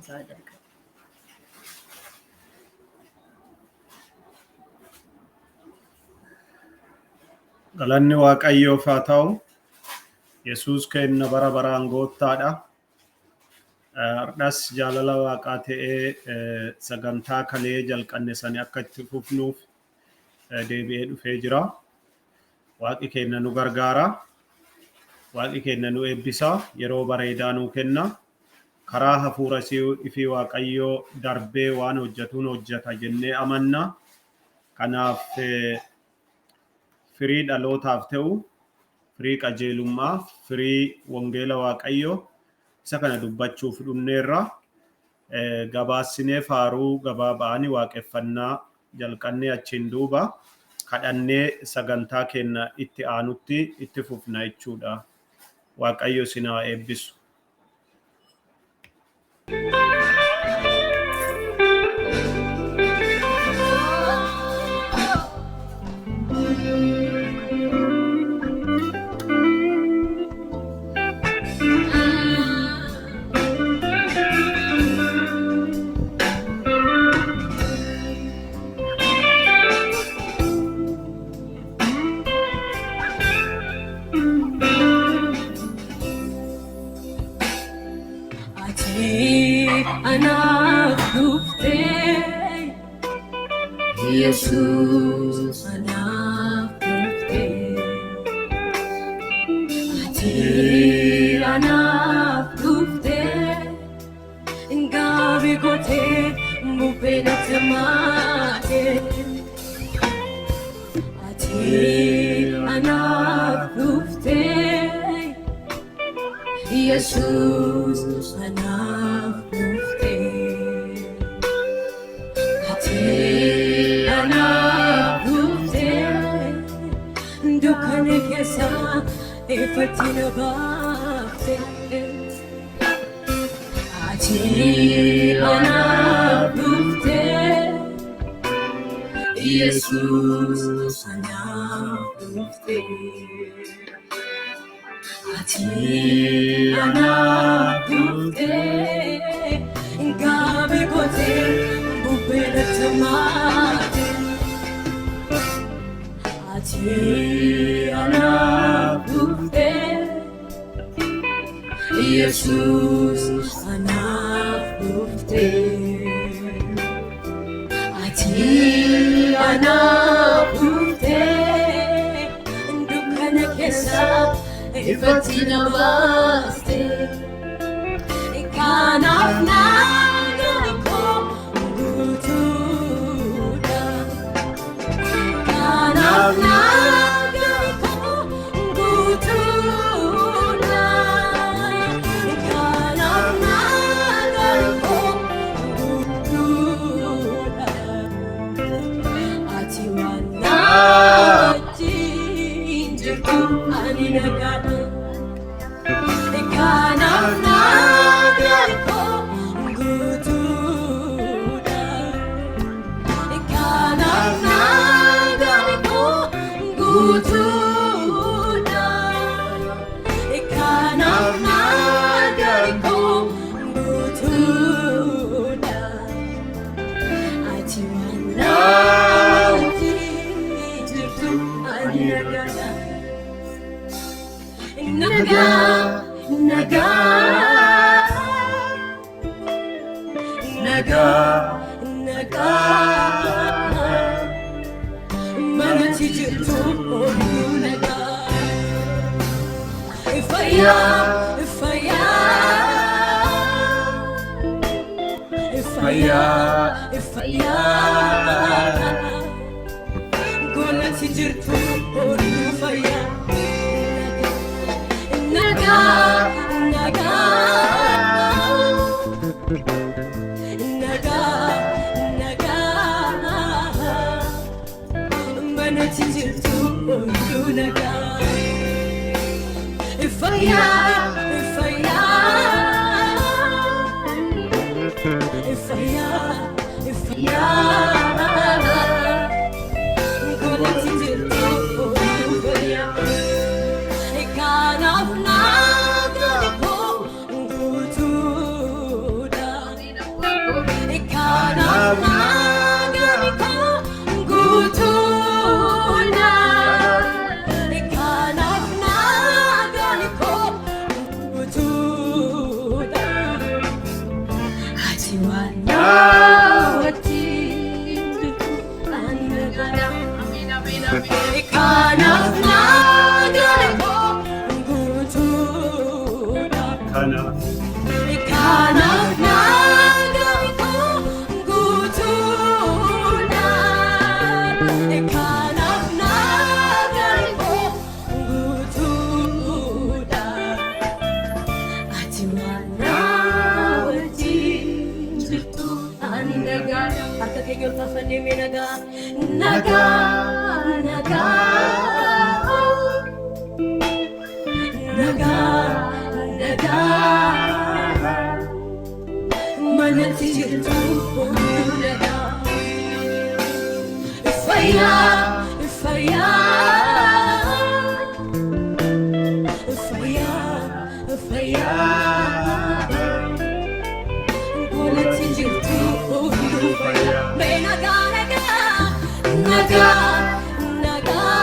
Haasaa jalqabe. Galanni Waaqayyoof haa ta'u. Yesuus kenna bara baraan goottaadha. Har'as jaalala Waaqaa ta'ee sagantaa kalee jalqanne sani akka itti fufnuuf deebi'ee dhufee jira. Waaqi keenya nu gargaara. Waaqi keenya nu eebbisa. Yeroo bareedaa nuu kenna. Karaa hafuura ifii Waaqayyoo darbee waan hojjetuun hojjeta jennee amanna. Kanaaf firii dhalootaaf ta'u, firii qajeelummaa, firii wangeela Waaqayyoo isa kana dubbachuuf dhumneerra. Gabaassinee faaruu gabaaba'anii waaqeffannaa jalqannee achiin duuba kadhannee sagantaa keenya itti aanutti itti fufna jechuudha. Waaqayyo isin haa eebbisu. Ati anaaf dhuftee Yesuus anaaf dhuftee Ati anaaf dhuftee Gaabii gootee bubbee natti maatee Ati anaaf dhuftee Yesuus anaaf dhuftee Ati anaaf dhuftee dukkana keessa ifatti na baaftee Ati anaaf dhuftee Yesuus anaaf dhuftee Ati anaaf dhuftee gaabii gootee bubbee natti maatee Ati anaaf dhuftee Yesuus anaaf dhuftee Ati anaaf dhuftee dukkana keessa ifatti na baastee kanaaf nagaan koo guutuudha. Kanaaf nagaan koo guutuudha. Kanaaf nagaan koo guutuudha. Ati waan na wajjin jirtu ani nagaadha. Kanaaf nagaan koo guutuudha. Kanaaf nagaan koo guutuudha. Kanaaf nagaan koo guutuudha. Ati waan na wajjin jirtu ani nagaadha. Nagaa, nagaa, nagaa, nagaa. Manatti jirtu oduu nagaa. Fayyaa, fayyaa, fayyaa, fayyaa. Golatti jirtu oduu fayyaa. Nagaa, nagaa, nagaa, nagaa. Manatti jirtu oduu nagaa. Fayyaa, fayyaa, fayyaa, fayyaa. Golatti jirtu oduu fayyaa. Kanaaf nagaan koo guutuudha. Ati waan na wajjin jirtu ani nagaadha. Kanaaf nagaan koo guutuudha. Kanaaf. Kanaaf nagaan koo guutuudha. Kanaaf nagaan koo guutuudha. Ati waan na wajjin jirtu ani nagaadha. Harka keenya ol kaafannee mee nagaa, nagaa, nagaa. Nagaa, nagaa. Manatti jirtu hunduu nagaa. Fayyaa, fayyaa. Fayyaa, fayyaa. Golatti jirtu hunduu fayyaa. Mee nagaa, nagaa, nagaa, nagaa.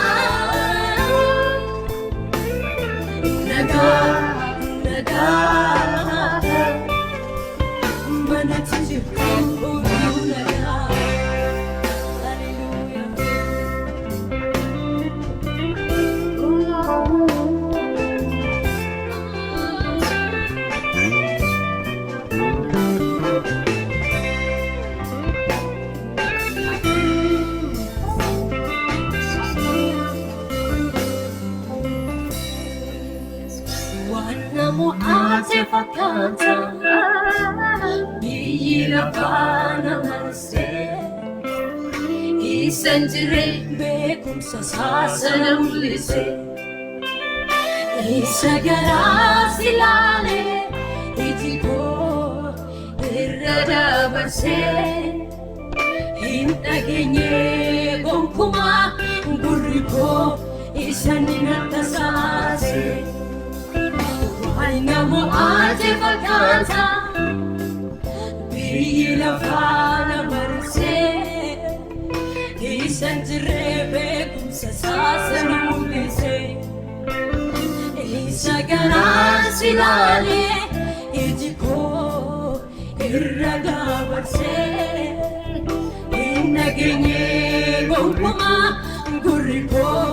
Nagaa, nagaa. Manatti jirtu hunduu nagaa. Hallelujah. Waan namoota fakkaata biyyi lafaa na marsee isan jirre beekumsa isaa sana mul'ise isa garaas ilaale iji koo irra dabarsee hin dhageenye gonkumaa gurri koo isa ni tasaase. Waan namoota fakkaata biyyi lafaa na marsee isan jirre beekumsa isaa sana mul'ise isa garaas ilaale iji koo irra dabarsee hin dhageenye gonkumaa gurri koo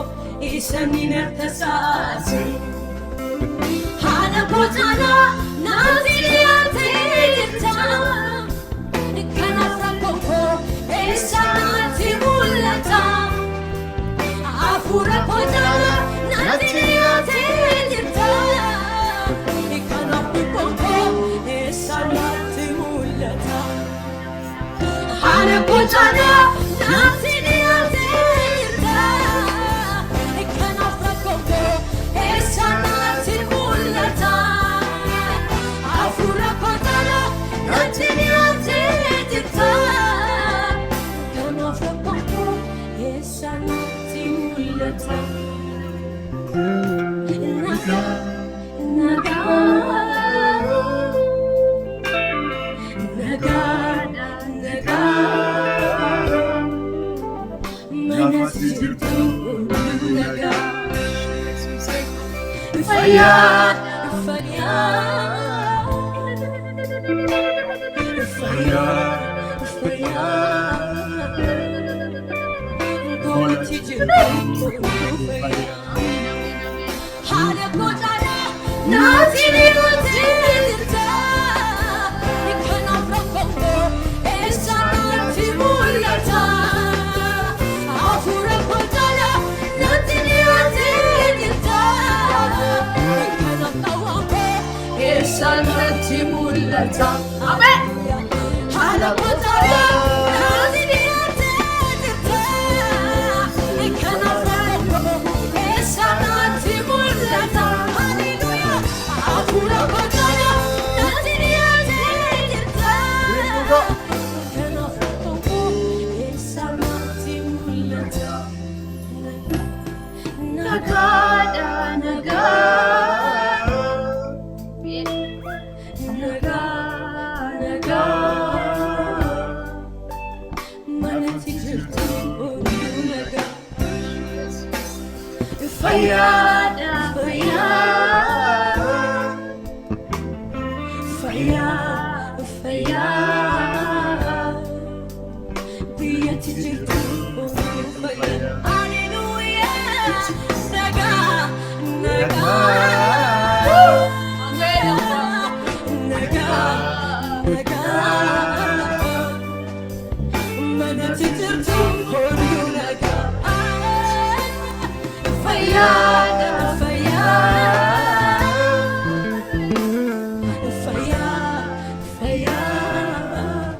isa ni tasaase. Haala koo caalaa naaf dhiyaatee jirta. Kanaaf rakkoon koo eessa naatti mul'ata? Hafuura koo caalaa naatti dhiyaatee jirta. Kanaaf dhiphoon koo eessa naatti mul'ata? Haala koo caalaa naatti dhiyaatee jirta. Kanaaf rakkoon koo eessa naatti mul'ata? Hafuura koo caalaa naatti dhiyaatee jirta. Kanaaf rakkoon koo eessa naatti mul'ata? Nagaa, nagaa. Nagaa, nagaa. Manatti jirtu nagaa. Fayyaa, fayyaa. Fayyaa, fayyaa. Golatti jirtu fayyaa. Haala koo caalaa naatti dhiyaatee jirta. Kanaaf rakkoon koo eessa naatti mul'ata? Hafuura koo caalaa naatti dhiyaatee jirta. Kanaaf dhawaan koo eessa natti mul'ata? Ameen. Haala koo caalaa naatti dhiyaatee jirta. Kanaaf rakkoon koo eessa natti mul'ata? Haleluuyaa. Hafuura koo caalaa naatti dhiyaatee jirta. Kanaaf rakkoon koo eessa natti mul'ata? Nagaadha, nagaa. Nagaa, nagaa. Manatti jirtu nagaa. Fayyaadha, fayyaa. Fayyaa, fayyaa. Manatti jirtu hunduu nagaa. Fayyaadha fayyaa. Fayyaa fayyaa.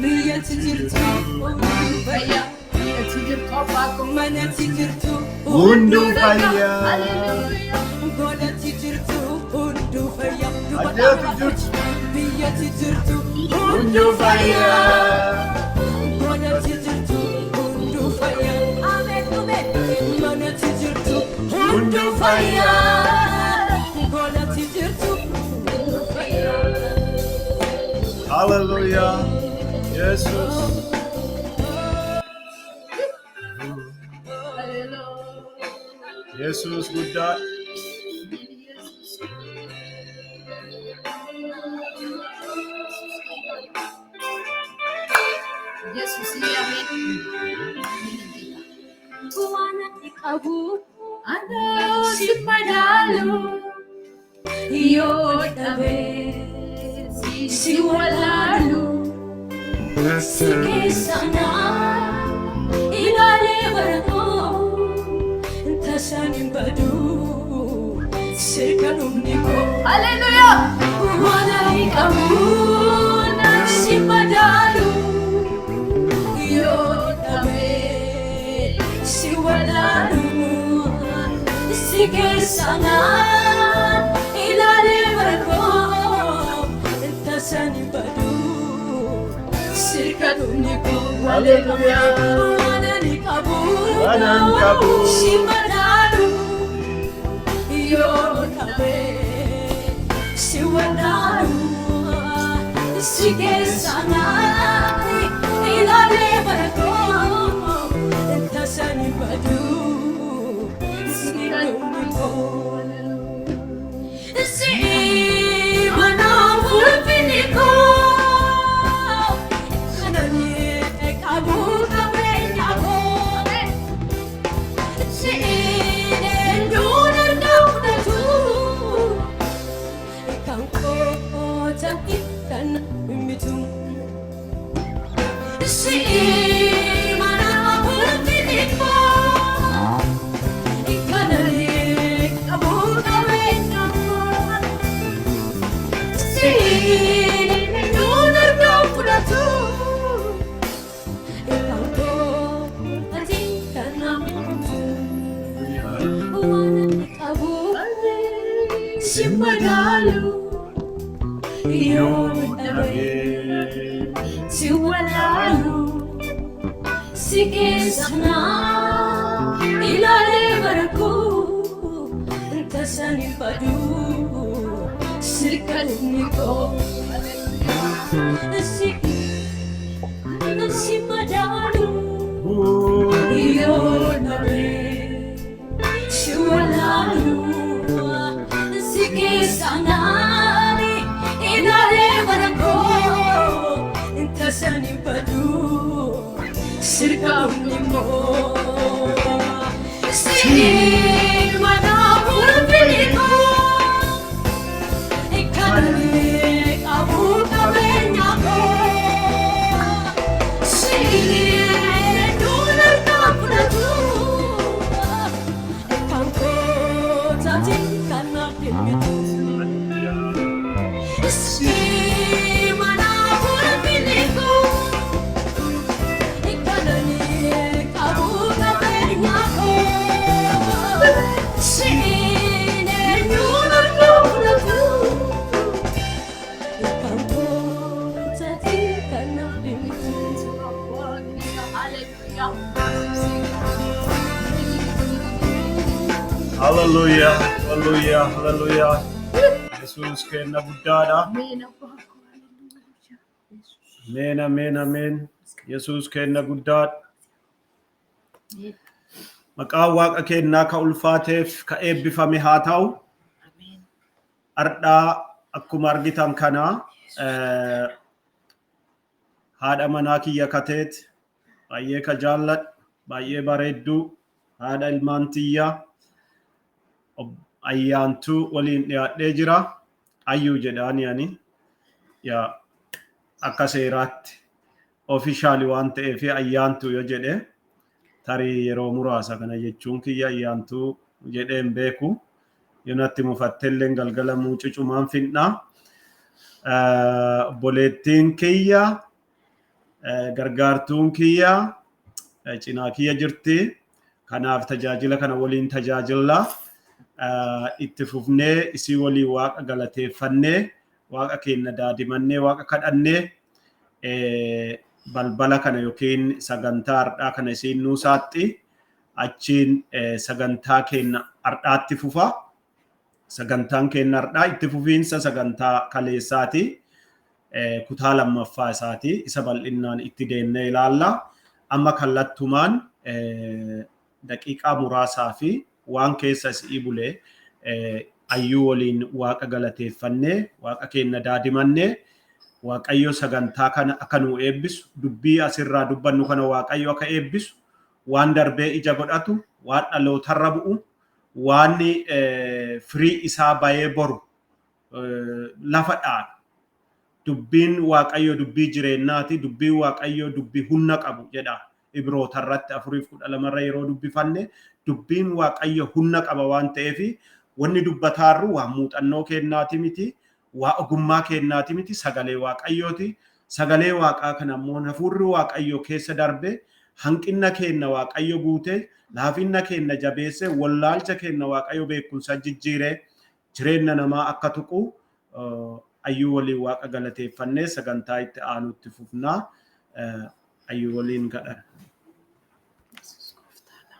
Biyyatti jirtu hunduu fayyaa. Biyyatti jirtu abbaa koo. Manatti jirtu Hunduu fayyaa. Haleluuyaa. Godatti jirtu hunduu fayyaa. Addeetu jirtu. Biyyatti jirtu Hunduu hunduu fayyaa. fayyaa. Godatti jirtu hunduu fayyaa. Ameen ameen. Manatti jirtu hunduu fayyaa. Godatti jirtu hunduu fayyaa. Hallelujah. Yesus. Haleluuyaa. Yesus guddaa. Yesus. Yesus ameen. Waan ani qabu anaa si madaalu yoo dhabe si walaalu si keessa naa ilaalee baratoo tasaan hin badu sirka dhumni koo. Haleluuyaa. Waan ani qabu si madaalu yoo dhabe si walaalu si keessa naa ilaalee baratoo tasaan hin badu sirka dhumni koo. Hallelujah. Waan ani qabu Waan ani qabu. si madaalu yoo dhabe si walaalu si keessa naa ilaalee baratoo tasaan hin badu sirka dhumni koo. Si manaaf ulfinni koo kanani qabu qabeenya koo si eenyuun erga fudhatu kan koo ta'e kan mitu. Si manaaf ulfinni koo kanani qabu qabeenya koo si eenyuun erga fudhatu kan koo ta'e kan mitu. Waan ani qabu si madaalu yoo dhabe si walaalu si keessa naa ilaalee barakuu tasaan hin badu sirka dhumni koo si madaalu yoo dhabe si walaalu si keessa naa ilaalee barakuu tasaan hin badu sirka dhumni koo si manaaf ulfinni koo kanani qabu qabeenya koo si eenyuun erga fudhatu kan koo taate kan naaf kennitu. Si manaaf ulfinni koo kanani qabu qabeenya koo si eenyuun erga fudhatu kan koo taate kan naaf kennitu. Haleluuyaa. Hallelujah. Hallelujah. Hallelujah. Yesus kenna guddaadha. Ameen abbaa koo. Haleluuyaa. Ameen, ameen, ameen. Yesus kenna guddaadha. Maqaan Waaqa kennaa ka ulfaateef ka eebbifame haa ta'u. Ameen. Ardhaa akkuma argitan kana haadha manaa kiyya kateet baay'ee ka jaalladhu, baay'ee bareedduu, haadha ilmaan tiyyaa Ayyaantuu waliin dhiyaadhee jira. Ayyuu jedhaani ani. Yaa akka seeraatti official waan ta'eef ayyaantuu yoo jedhe, tarii yeroo muraasa kana jechuun kiyya ayyaantuu jedhee hin beeku. Yoo natti mufattellee galgala muucucumaan finnaa. Obboleettiin kiyya, gargaartuun kiyya cinaa kiyya jirti. Kanaaf tajaajila kana waliin tajaajilla. Itti fufnee isii waliin Waaqa galateeffannee, Waaqa keenya daadimannee, Waaqa kadhannee, balbala kana yookiin sagantaa har'aa kana isiin nuu saaxxi. Achiin sagantaa keenya har'aatti fufa. Sagantaan keenya har'aa itti fufiinsa sagantaa kaleessaati. Kutaa lammaffaa isaati. Isa bal'innaan itti deemnee ilaalla. Amma kallattumaan daqiiqaa muraasaa fi waan keessa isii bulee ayyuu waliin Waaqa galateeffannee, Waaqa keenya daadimannee, Waaqayyo sagantaa kana akka nuu eebbisu, dubbii asirraa dubbannu kana Waaqayyo akka eebbisu, waan darbee ija godhatu, waan dhalootarra bu'u, waan firii isaa bayee boru lafa dhaalu. Dubbiin Waaqayyo dubbii jireenyaati. Dubbiin Waaqayyo dubbii humna qabu jedha. Ibroota irratti 4:12rra yeroo dubbifanne, dubbiin Waaqayyo humna qaba waan ta'eef, wanni dubbataarru waan muuxannoo kennaati miti, waa ogummaa kennaati miti, sagalee Waaqayyooti. Sagalee Waaqaa kana immoo hafuurri Waaqayyo keessa darbe, hanqina keenna Waaqayyo guute, laafinna keenna jabeesse, wallaalcha keenna Waaqayyo beekumsa jijjiire, jireenya namaa akka tuqu ayyuu waliin Waaqa galateeffannee sagantaa itti aanutti fufnaa. Ayyuu waliin kadhan. Yesus gooftaadha.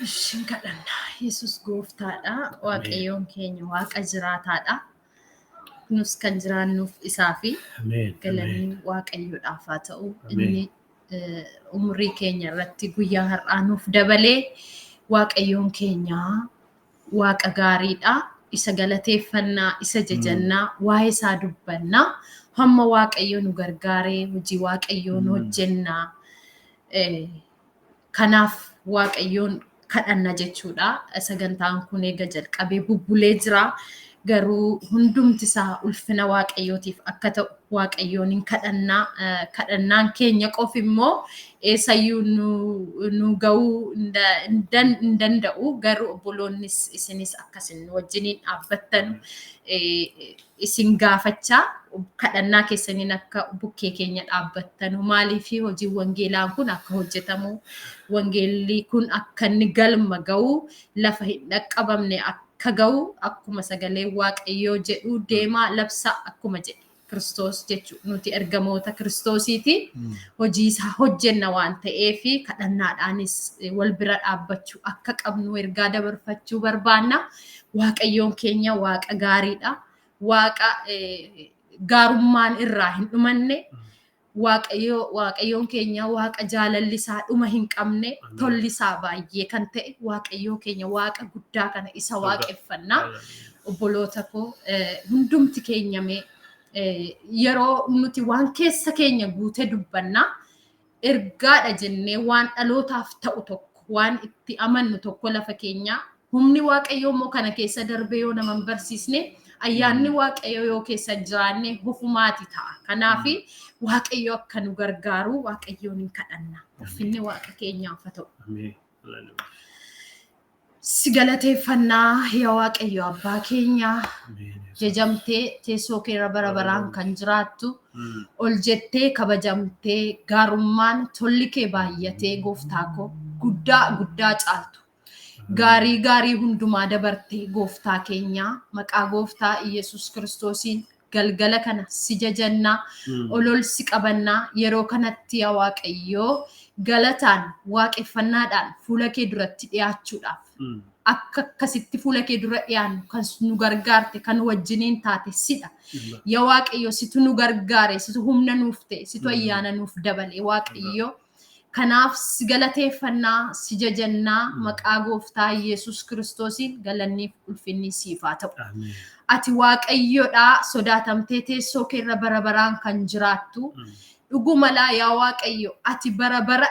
Ishin kadhanna. Yesus gooftaadha. Waaqayyoon keenya Waaqa jiraataadha. Nus kan jiraannuuf isaa fi galanni Waaqayyoodhaaf haa ta'u. Inni umurii keenya irratti guyyaa har'aa nuuf dabalee, Waaqayyoon keenya Waaqa gaariidha. Isa galateeffannaa, isa jajannaa, waa'ee isaa dubbannaa. Hamma Waaqayyo nu gargaaree hojii Waaqayyoon hojjennaa. Kanaaf Waaqayyoon kadhanna jechuudha. Sagantaan kun eega jalqabee bubbulee jira. Garuu hundumti isaa ulfina Waaqayyootiif akka ta'u Waaqayyoon hin kadhannaa. Kadhannaan keenya qofi immoo eessayyuu nu ga'uu hin danda'u. Garuu obboloonnis isinis akkasin nu wajjiniin dhaabbattan isin gaafachaa, kadhannaa keessaniin akka bukkee keenya dhaabbattanu, maaliif hojiin wangeelaan kun akka hojjetamu, wangeelli kun akka inni galma ga'u, lafa hin dhaqqabamne akka ga'u, akkuma sagalee Waaqayyoo jedhu, deemaa labsaa akkuma jedhe Kiristoos jechuudha. Nuti ergamoota Kiristoosiiti. Hojii isaa hojjenna waan ta'eef, kadhannaadhaanis wal bira dhaabbachuu akka qabnu ergaa dabarfachuu barbaanna. Waaqayyoon keenya Waaqa gaariidha. Waaqa gaarummaan irraa hin dhumanne. Waaqayyoon keenya Waaqa jaalalli isaa dhuma hin qabne, tolli isaa baay'ee kan ta'e, Waaqayyoo keenya Waaqa guddaa kana isa waaqeffannaa. Obboloota koo, hundumti keenya mee yeroo nuti waan keessa keenya guute dubbannaa, ergaadha jennee waan dhalootaaf ta'u tokko, waan itti amannu tokko lafa keenyaa, humni Waaqayyoo immoo kana keessa darbee yoo nama hin barsiisne, ayyaanni Waaqayyoo yoo keessa hin jiraanne, hofumaati ta'a. Kanaaf Waaqayyo akka nu gargaaru Waaqayyoon hin kadhanna. Ulfinni Waaqa keenyaaf haa ta'u. Ameen. Hallelujah. Si galateeffannaa, yaa Waaqayyo Abbaa keenya, Ameen. jajamtee teessoo kee irra bara baraan kan jiraattu, ol jettee kabajamtee, gaarummaan tolli kee baay'atee, gooftaa koo, guddaa guddaa caaltu. Gaarii gaarii hundumaa dabartee, gooftaa keenyaa, maqaa gooftaa Iyyasuus Kiristoosiin galgala kana si jajannaa, ol si qabannaa. Yeroo kanatti, yaa Waaqayyoo, galataan waaqeffannaadhaan fuula kee duratti dhiyaachuudhaaf, akka akkasitti fuula kee dura dhiyaannu kan nu gargaarte, kan wajjiniin taate sidha. Yaa Waaqayyo, situ nu gargaare, situ humna nuuf ta'e, situ ayyaana nuuf dabale, Waaqayyo. Kanaaf si galateeffannaa, si jajannaa, maqaa gooftaa Yesuus Kiristoosiin galanniif ulfinni siif haa ta'u. Ameen. Ati Waaqayyoodhaa, sodaatamtee teessoo kee irra bara baraan kan jiraattu. Dhuguma laa, yaa Waaqayyo, ati bara bara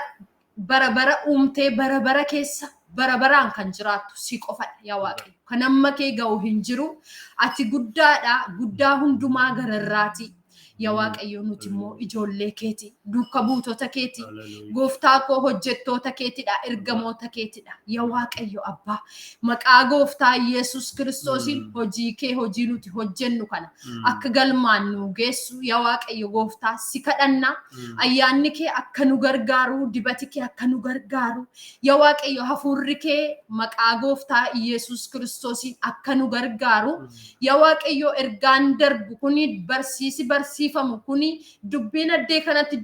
bara bara uumtee bara bara keessa Bara baraan kan jiraattu si qofadha, yaa Waaqayyo. Kan amma kee ga'u hin jiru. Ati guddaadha. Guddaa hundumaa gararraati. Yaa Waaqayyo, nuti immoo ijoollee keeti. Duuka buutota keeti. Gooftaa koo, hojjettoota keetidha. Ergamoota keetidha. Yaa Waaqayyo Abbaa, maqaa Gooftaa Yesus Kiristoosiin hojii kee, hojii nuti hojjennu kana akka galmaan nu geessu, yaa Waaqayyo Gooftaa, si kadhanna. Ayyaanni kee akka nu gargaaru, dibati kee akka nu gargaaru, yaa Waaqayyo, hafuurri kee maqaa Gooftaa Yesus Kiristoosiin akka nu gargaaru. Yaa Waaqayyo, ergaan darbu kuni, barsiisi barsiifamu kuni, dubbiin addee kanatti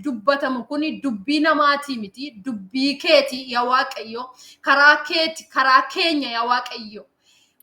dubbatamu kuni dubbii namaatii miti, dubbii keeti, yaa Waaqayyo. Karaa keeti, karaa keenya, yaa Waaqayyo,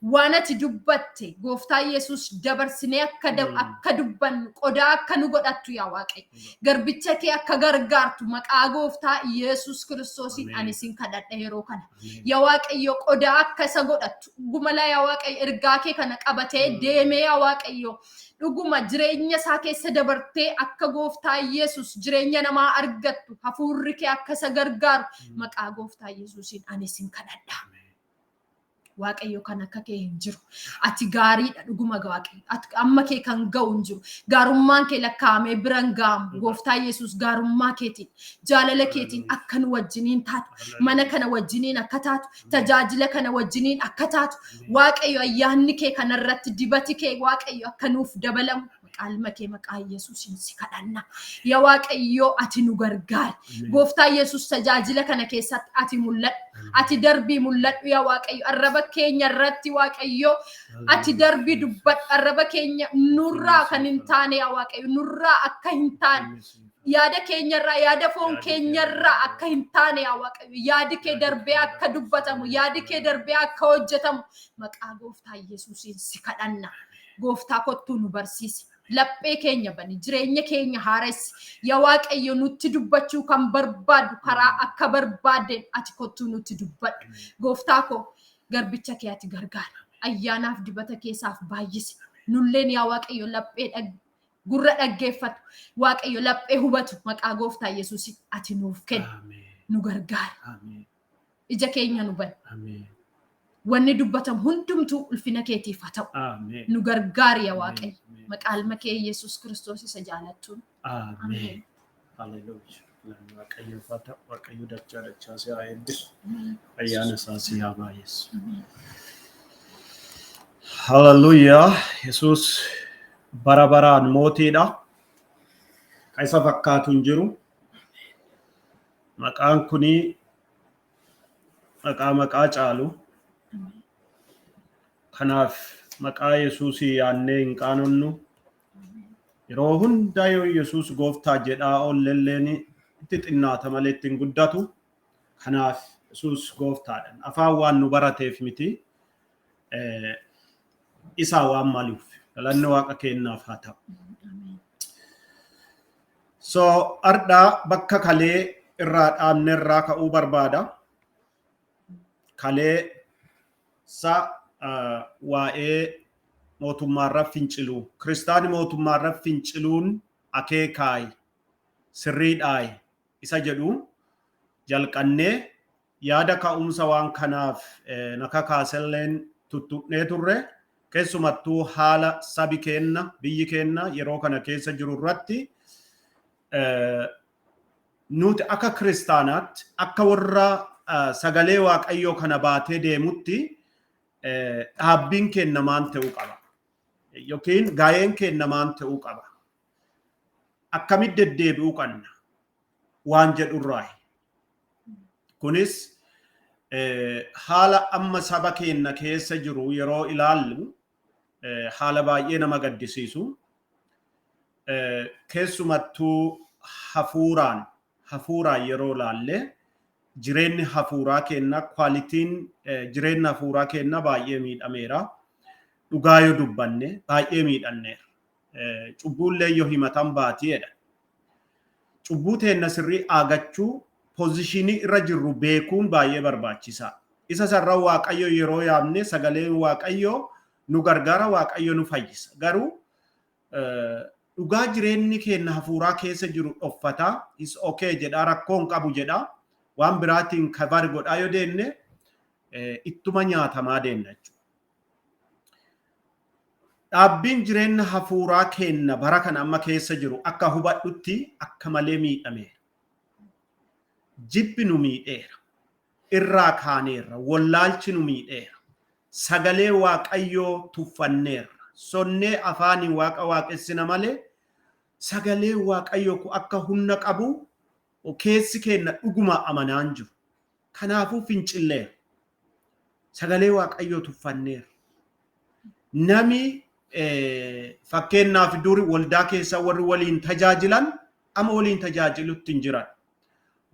waan ati dubbatte, Gooftaa Yesus, dabarsinee akka dubbannu qodaa akka nu godhattu, yaa Waaqayyo, garbicha kee akka gargaartu maqaa Gooftaa Yesus Kiristoosiin ani sin kadhadha yeroo kana. Yaa Waaqayyo, qodaa akka isa godhattu dhugumala, yaa Waaqayyo, ergaa kee kana qabatee deemee, yaa Waaqayyo, dhuguma jireenya isaa keessa dabartee akka Gooftaa Yesus jireenya namaa argattu hafuurri kee akka isa gargaaru maqaa Gooftaa Yesuusiin ani sin kadhadha. Waaqayyo, kan akka kee hin jiru. Ati gaariidha dhuguma, Waaqayyo. Ati amma kee kan ga'u hin jiru. Gaarummaan kee lakkaa'amee bira hin ga'amu. Gooftaa Yesuus, gaarummaa keetiin, jaalala keetiin akka nu wajjiniin taatu, mana kana wajjiniin akka taatu, tajaajila kana wajjiniin akka taatu, Waaqayyo, ayyaanni kee kanarratti, dibati kee, Waaqayyo, akka nuuf dabalamu maqaa ilma kee, maqaa Yesuusiin si kadhanna. Yaa Waaqayyo, ati nu gargaari. Gooftaa Yesuus, tajaajila kana keessatti ati mul'adhu. Ati darbii mul'adhu, yaa Waaqayyo. Arraba keenya irratti, Waaqayyo, ati darbii dubbadhu. Arraba keenya nurraa kan hin taane, yaa Waaqayyo, nurraa akka hin taane, yaada keenyarraa, yaada foon keenyarraa akka hin taane, yaa Waaqayyo, yaadi kee darbee akka dubbatamu, yaadi kee darbee akka hojjetamu maqaa Gooftaa Yesuusiin si kadhanna. Gooftaa, kottuu nu barsiisi. Laphee keenya bani, jireenya keenya haaressi. Yaa Waaqayyo, nutti dubbachuu kan barbaadu, karaa akka barbaaddeen ati kottuu nutti dubbadhu. Gooftaa koo, garbicha kee ati gargaara. Ayyaanaaf dibata keessaaf baay'isi. Nulleen, yaa Waaqayyo, laphee gurra dhaggeeffatu, Waaqayyo, laphee hubatu maqaa Gooftaa Yesuusiin ati nuuf kenni. Nu gargaara. Ija keenya nu bani. Wanni dubbatamu hundumtuu ulfina keetiif haa ta'u. Nu gargaari, yaa Waaqayyo. Maqaa ilma kee Yesuus Kiristoos isa jaalattuun. Ameen. Haleluuyaa. Waaqayyoof haa ta'u. Waaqayyo dachaa dachaa si haa eebbisu. Ayyaana isaa si haa baay'isu. Haleluuyaa. Yesuus bara baraan mootiidha. Kan isa fakkaatu hin jiru. Maqaan kuni maqaa maqaa caalu. Kanaaf maqaa Yesuusii yaannee hin qaanonnu. Yeroo hundaa yoo Yesuus gooftaa jedhaa oollelleen itti xinnaata malee ittiin guddatu. Kanaaf Yesuus gooftaadha. Afaan waan nu barateef miti. Isaa waan maluuf. Galanni Waaqa keenyaaf haa ta'u. So ardhaa bakka kalee irraa dhaabne irraa ka'uu barbaada. Kalee sa waa'ee mootummaarra finciluu. Kiristaani mootummaarra finciluun akeekaayi, sirriidhaayi isa jedhu jalqannee, yaada ka'umsa waan kanaaf na kakaaselleen tuttuqnee turre. Keessumattuu haala sabi keenna, biyyi keenna yeroo kana keessa jiru irratti nuti akka kiristaanaatti, akka warra sagalee Waaqayyoo kana baatee deemutti, dhaabbiin keenya maan ta'uu qaba yookiin gaa'een keenya maan ta'uu qaba, akkamitti deddeebi'uu qabna waan jedhurraayi. Kunis haala amma saba keenya keessa jiru yeroo ilaallu haala baay'ee nama gaddisiisu. Keessumattuu hafuuraan yeroo ilaalle, jireenyi hafuuraa keenya, qualityn jireenya hafuuraa keenya baay'ee miidhameera. Dhugaa yoo dubbanne baay'ee miidhanneera. Cubbuullee yoo himatan baatiidha. Cubbuu teenna sirrii aagachuu, position irra jirru beekuun baay'ee barbaachisaa. Isa sarara Waaqayyo yeroo yaamne sagaleen Waaqayyo nu gargaara, Waaqayyo nu fayyisa. Garuu dhugaa jireenyi keenya hafuuraa keessa jiru dhoffataa, is okay jedhaa, rakkoo hin qabu jedhaa, waan biraatiin cover godhaa yoo deemne Ittuma nyaatamaa deemna jechuudha. Dhaabbiin jireenya hafuuraa keenna bara kana amma keessa jiru akka hubadhutti akka malee miidhameera. Jibbi nu miidheera. Irraa kaaneerra. Wallaalchi nu miidheera. Sagalee Waaqayyoo tuffanneerra. Sonnee afaaniin Waaqa waaqessina malee sagalee Waaqayyoo kun akka humna qabu keessi keenna dhuguma amanaa hin jiru. Kanaafuu fincilleera. Sagalee Waaqayyoo tuffanneerra. Nami fakkeenyaaf duri waldaa keessa warri waliin tajaajilan amma waliin tajaajilutti hin jiran.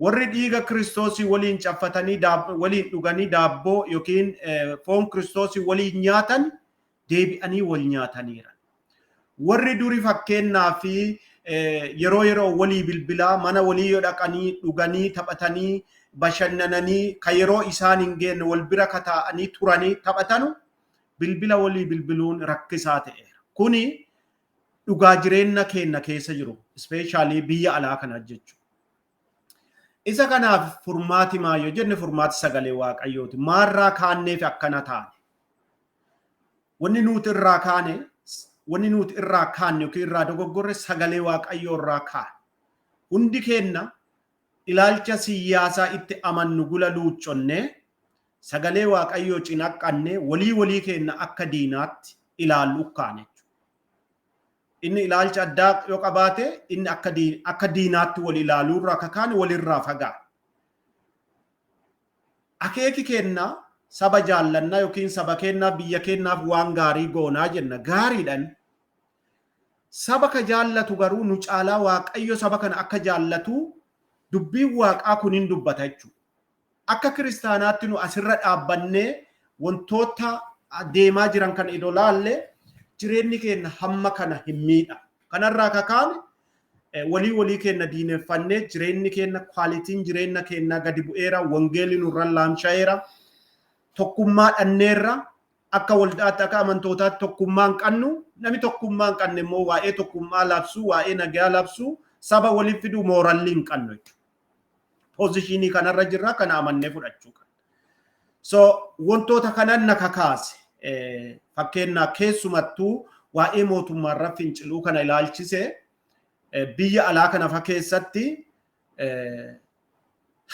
Warri dhiiga Kiristoosii waliin caffatanii, waliin dhuganii, daabboo yookiin foon Kiristoosii waliin nyaatan deebi'anii wal nyaataniira. Warri duri fakkeenyaa fi yeroo yeroo walii bilbilaa, mana walii yoo dhaqanii dhuganii, taphatanii, bashannananii, kan yeroo isaan hin geenne wal bira kataa'anii turanii taphatanu bilbila walii bilbiluun rakkisaa ta'eera. Kuni dhugaa jireenya keenya keessa jiru, especially biyya alaa kana jechuudha. Isa kanaaf furmaati maal yoo jenne, furmaati sagalee Waaqayyooti. Maarraa kaanneef akkana taane? Wanni nuti irraa kaane, wanni nuti irraa kaanne yookiin irraa dogoggorre, sagalee Waaqayyoo irraa kaane. Hundi keenna ilaalcha siyaasaa itti amannu gula luucconnee, sagalee Waaqayyoo cinaqqannee, walii walii keenna akka diinaatti ilaallu ukkaane. Inni ilaalcha addaa yoo qabaate, inni akka diinaatti wal ilaaluurraa akka kaane walirraa fagaate. Akeeki keenna saba jaallannaa yookiin saba keennaaf, biyya keennaaf waan gaarii goonaa jenna. Gaariidhaan saba ka jaallatu garuu nu caalaa Waaqayyo saba kana akka jaallatu dubbiin Waaqaa kun hin dubbata jechuudha. Akka kiristaanaatti nu asirra dhaabbannee wantoota deemaa jiran kana idoo laalle, jireenyi keenya hamma kana hin miidha. Kanarraa kakaane walii walii keenya diineffannee, jireenyi keenya, qualityn jireenya keenyaa gadi bu'eera, wangeelli nurra laamsha'eera, tokkummaa dhanneerra. Akka waldaatti, akka amantootaatti tokkummaa hin qabnu. Namni tokkummaa hin qabne immoo waa'ee tokkummaa labsuu, waa'ee nagaa labsuu, saba waliif fiduu moralii hin qabnu jechuudha. Position kanarra jirra, kana amannee fudhachuu qabna. So wantoota kanan na kakaase, fakkeenyaa keessumattuu waa'ee mootummaarra finciluu kana ilaalchise, biyya alaa kana fa keessatti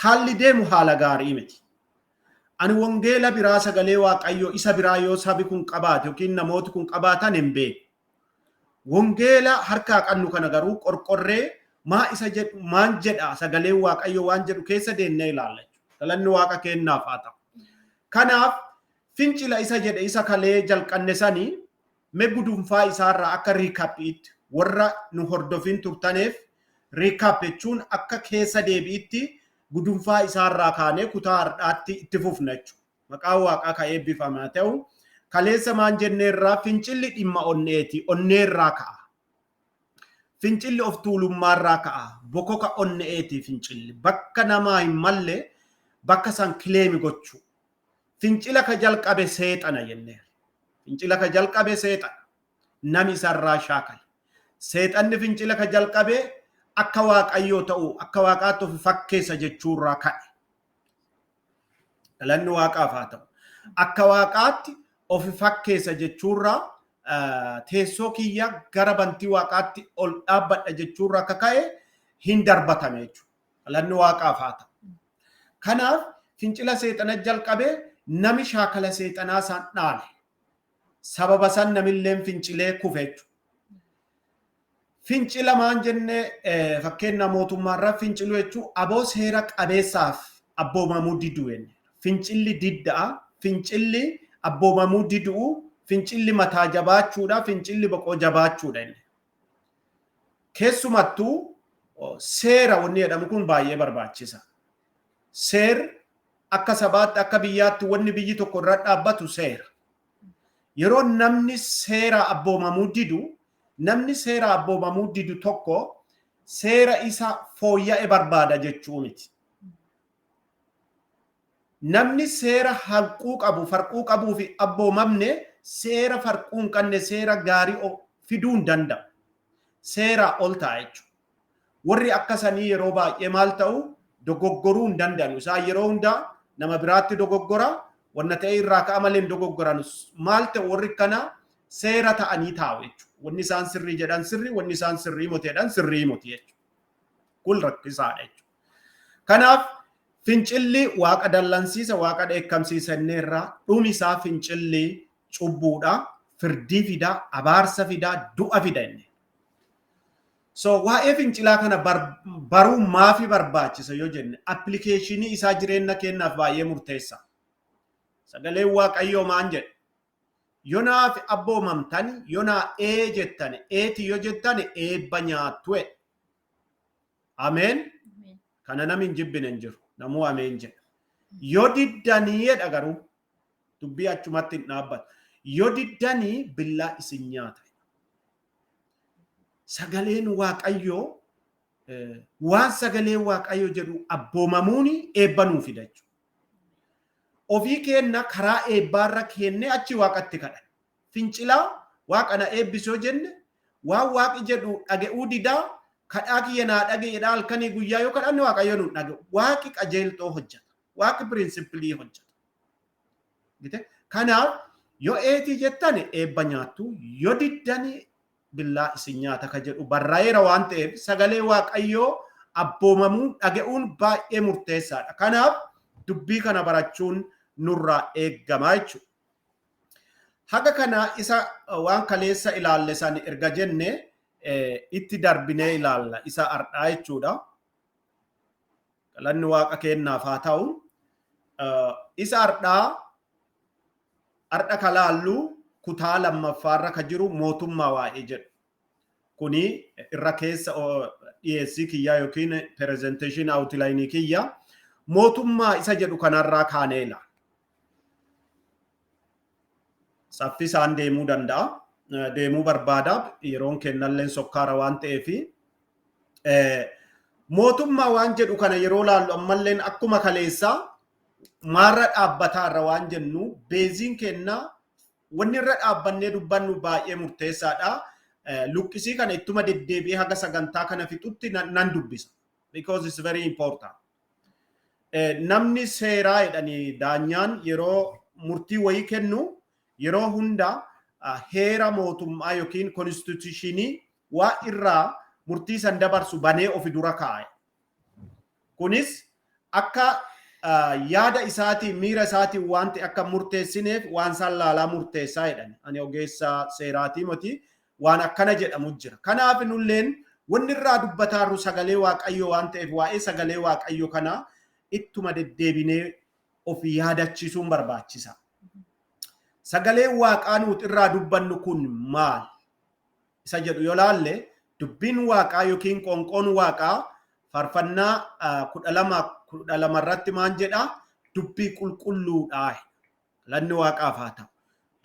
haalli deemu haala gaarii miti. Ani wangeela biraa, sagalee Waaqayyoo isa biraa yoo sabi kun qabaate yookiin namooti kun qabaatan hin beeku. Wangeela harkaa qabnu kana garuu qorqorree, maa isa jedhu, maan jedha sagaleen Waaqayyoo waan jedhu keessa deemnee ilaalla. Galanni Waaqa keennaaf haa ta'u. Kanaaf fincila isa jedhe, isa kalee jalqanne sanii, mee gudunfaa isaarraa akka recapiitti, warra nu hordofin turtaneef recap jechuun akka keessa deebi'itti, gudunfaa isaarraa kaanee kutaa har'aatti itti fufna jechuudha. Maqaan Waaqaa kan eebbifamaa ta'u. Kaleessa maan jenneerraa? Fincilli dhimma onneeti, onneerraa ka'a. Fincilli of tuulummaarraa ka'a. Bokoka onneeti fincilli. Bakka namaa hin malle bakka san claim gochuu. Fincila ka jalqabe seexana jenneerra. Fincila ka jalqabe seexana. Nami isarraa shaakale. Seexanni fincila ka jalqabe akka Waaqayyoo ta'u, akka Waaqaatti of fakkeessa jechuurraa ka'e. Galanni Waaqaaf haa ta'u. Akka Waaqaatti of fakkeessa jechuurraa, teessoo kiyya gara bantii Waaqaatti ol dhaabbadha jechuurraa akka ka'e hin darbatame jechuudha. Galanni Waaqaaf haa ta'u. Kanaaf fincila seexana jalqabee nami shaakala seexanaa isaan dhaale. Sababa san namilleen fincilee kufe jechuudha. Fincila maan jenne? Fakkeenya mootummaarraa finciluu jechuun aboo seera qabeessaaf abboomamuu diduu jenne. Fincilli didda'a, fincilli abboomamuu diduu, fincilli mataa jabaachuudha, fincilli boqoo jabaachuudha inni. Keessumattuu seera wanni jedhamu kun baay'ee barbaachisa. Seerri akka sabaatti, akka biyyaatti wanni biyyi tokko irra dhaabbatu seera. Yeroo namni seera abboomamuu didu, namni seera abboomamuu didu tokko seera isa fooyya'e barbaada jechuu miti. Namni seera hanquu qabu, farquu qabuu fi abboomamne seera farquu hin qabne seera gaarii fiduu hin danda'u. Seeraa ol ta'a jechuudha. Warri akkasanii yeroo baay'ee maal ta'u? Dogoggoruu hin danda'an. Isaan yeroo hundaa nama biraatti dogoggora. Wanna ta'e irraa ka'a malee hin dogoggoran. Maal ta'e, warri kana seera ta'anii taa'u jechuudha. Wanni isaan sirrii jedhan sirrii, wanni isaan sirrii miti jedhan sirrii miti jechuudha. Kun rakkisaadha jechuudha. Kanaaf fincilli Waaqa dallansiisa, Waaqa dheekkamsiisa inneerraa. Dhumi isaa fincilli cubbuudha, firdii fida, abaarsa fida, du'a fida inni. So waa'ee fincilaa kana baruu maafi barbaachisa yoo jenne, application isaa jireenya keenyaaf baay'ee murteessa. Sagaleen Waaqayyoo maan jedhe? Yoo naaf abboomamtani, yoo naa ee jettani, eeti yoo jettani, eebba nyaattu. Ameen. Kana namni hin jibbine hin jiru. Namuu ameen jedha. Yoo diddanii jedha garuu, dubbii achumatti hin dhaabbatu. Yoo diddanii billaa isin nyaata. Sagaleen Waaqayyoo, waan sagaleen Waaqayyoo jedhu abboomamuun eebba nuu fida jechuudha. Ofii keenna karaa eebbaarra keennee achi Waaqatti kadhan. Fincilaa Waaqa na eebbisu yoo jenne, waan Waaqi jedhu dhaga'uu didaa, kadhaa kiyya naa dhaga'eedha halkanii guyyaa yoo kadhanne, Waaqayyo nu dhaga'u. Waaqi qajeeltoo hojjeta. Waaqi principle hojjeta. Kanaaf yoo eetii jettan eebba nyaattu, yoo diddani billaa isin nyaata ka jedhu barraa'eera waan ta'eef, sagalee Waaqayyoo abboomamuu dhaga'uun baay'ee murteessaadha. Kanaaf dubbii kana barachuun nurraa eeggamaa jechuudha. Haga kana isa waan kaleessa ilaalle san erga jenne, itti darbinee ilaalla isa ardhaa jechuudha. Galanni Waaqa keennaaf haa ta'u. Isa ardhaa, ardha ka laallu kutaa lammaffaarra ka jiru mootummaa waa'ee jedhu. Kuni irra keessa dhiyeessii kiyyaa yookiin presentation outline kiyya mootummaa isa jedhu kanarraa kaanee ilaalla. Saffisaan deemuu danda'a. Deemuu barbaada. Yeroon kennalleen sokkaara waan ta'eefi. Mootummaa waan jedhu kana yeroo laallu, ammalleen akkuma kaleessaa maarra dhaabbataarra waan jennu, baseiin kennaa wanni irra dhaabbannee dubbannu baay'ee murteessaadha. Luqqisii kana ittuma deddeebi'ee haga sagantaa kana fixutti nan dubbisa. Because it's very important. Namni seeraa jedhanii daanyaan yeroo murtii wayii kennu, yeroo hunda heera mootummaa yookiin constitution waa irraa murtii san dabarsu banee ofi dura kaa'e. Kunis akka yaada isaatiin, miira isaatiin wanti akka murteessineef waan isaan laalaa murteessaa jedhan. Ani ogeessa seeraatii miti, waan akkana jedhamu jira. Kanaaf nulleen wanni irraa dubbataarru sagalee Waaqayyoo waan ta'eef, waa'ee sagalee Waaqayyoo kana ittuma deddeebinee of yaadachiisuun barbaachisa. Sagaleen Waaqaa nuti irraa dubbannu kun maal? Isa jedhu yoo laalle, dubbiin Waaqaa yookiin qoonqoon Waaqaa Faarfannaa 12:12 irratti maan jedha? Dubbii qulqulluudha. Galanni Waaqaaf haa ta'u.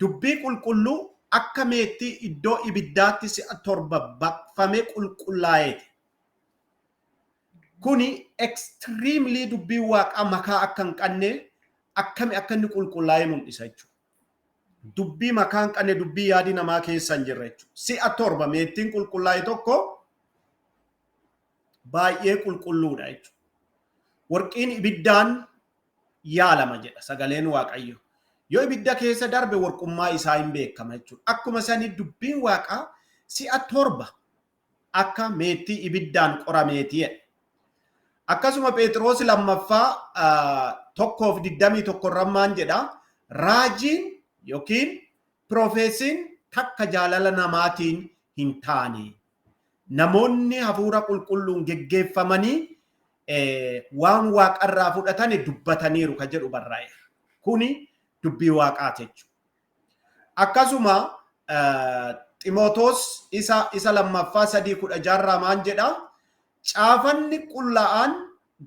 Dubbii qulqulluu akka meettii iddoo ibiddaatti si'a torba baqfamee qulqullaa'eeti. Kuni extremely dubbiin Waaqaa makaa akka hin qabne, akkami akka inni qulqullaa'ee mul'isa jechuudha. Dubbii makaa hin qabne, dubbii yaadii namaa keessa hin jirre jechuudha. Si'a torba meettiin qulqullaa'e tokko baay'ee qulqulluudha jechuudha. Warqiin ibiddaan yaalama jedha sagaleen Waaqayyo. Yoo ibidda keessa darbe warqummaa isaa hin beekama jechuudha. Akkuma sani dubbiin Waaqaa si'a torba akka meettii ibiddaan qorameeti jedha. Akkasuma Phexros lammaffaa 1:21 irrammaan jedha, raajiin yookiin prophecyn takka jaalala namaatiin hin taane. Namoonni hafuura qulqulluun geggeeffamanii waan Waaqarraa fudhatani dubbataniiru ka jedhu barraa'eera. Kuni dubbii Waaqaati jechuudha. Akkasuma Ximootoos isa lammaffaa 3:16 maan jedha? Caafanni qullaa'aan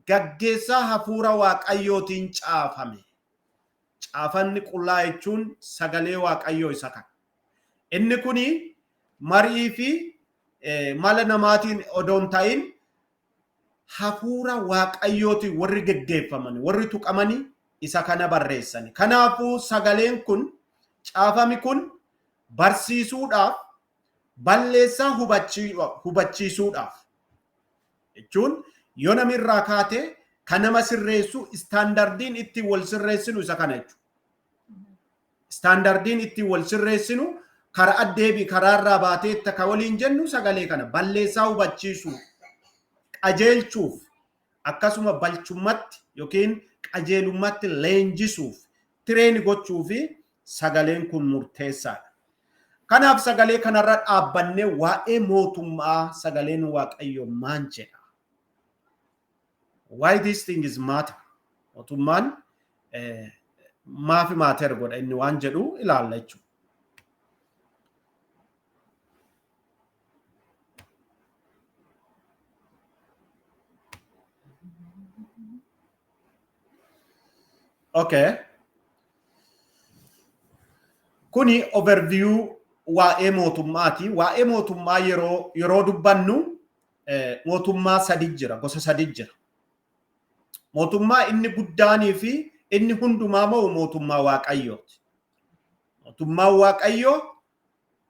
gaggeessaa hafuura Waaqayyootiin caafame. Caafanni qullaa jechuun sagalee Waaqayyoo isa kana. Inni kuni marii fi mala namaatiin odoo hin ta'in, hafuura Waaqayyootiin warri geggeeffaman, warri tuqamanii isa kana barreessani. Kanaafuu sagaleen kun, caafami kun barsiisuudhaaf, balleessaa hubachiisuudhaaf jechuun yoo namni irraa kaate kan nama sirreessu, standardiin ittiin wal sirreessinu isa kana jechuudha. Standardiin ittiin wal sirreessinu, karaa addeebi karaarraa baatee ka waliin jennu, sagalee kana balleessaa hubachiisuu, qajeelchuuf, akkasuma balchummatti yookiin qajeelummaatti leenjisuuf, train gochuu fi sagaleen kun murteessaadha. Kanaaf sagalee kanarra dhaabbannee waa'ee mootummaa sagaleen Waaqayyo maan jedha? Why this thing is matter? Mootummaan maafi matter godha inni waan jedhu ilaalla jechuudha. Okay. Kuni overview waa'ee mootummaati. Waa'ee mootummaa yeroo dubbannu mootummaa sadi jira, gosa sadi jira. Mootummaa inni guddaanii fi inni hundumaa mo'u mootummaa Waaqayyooti. Mootummaan Waaqayyoo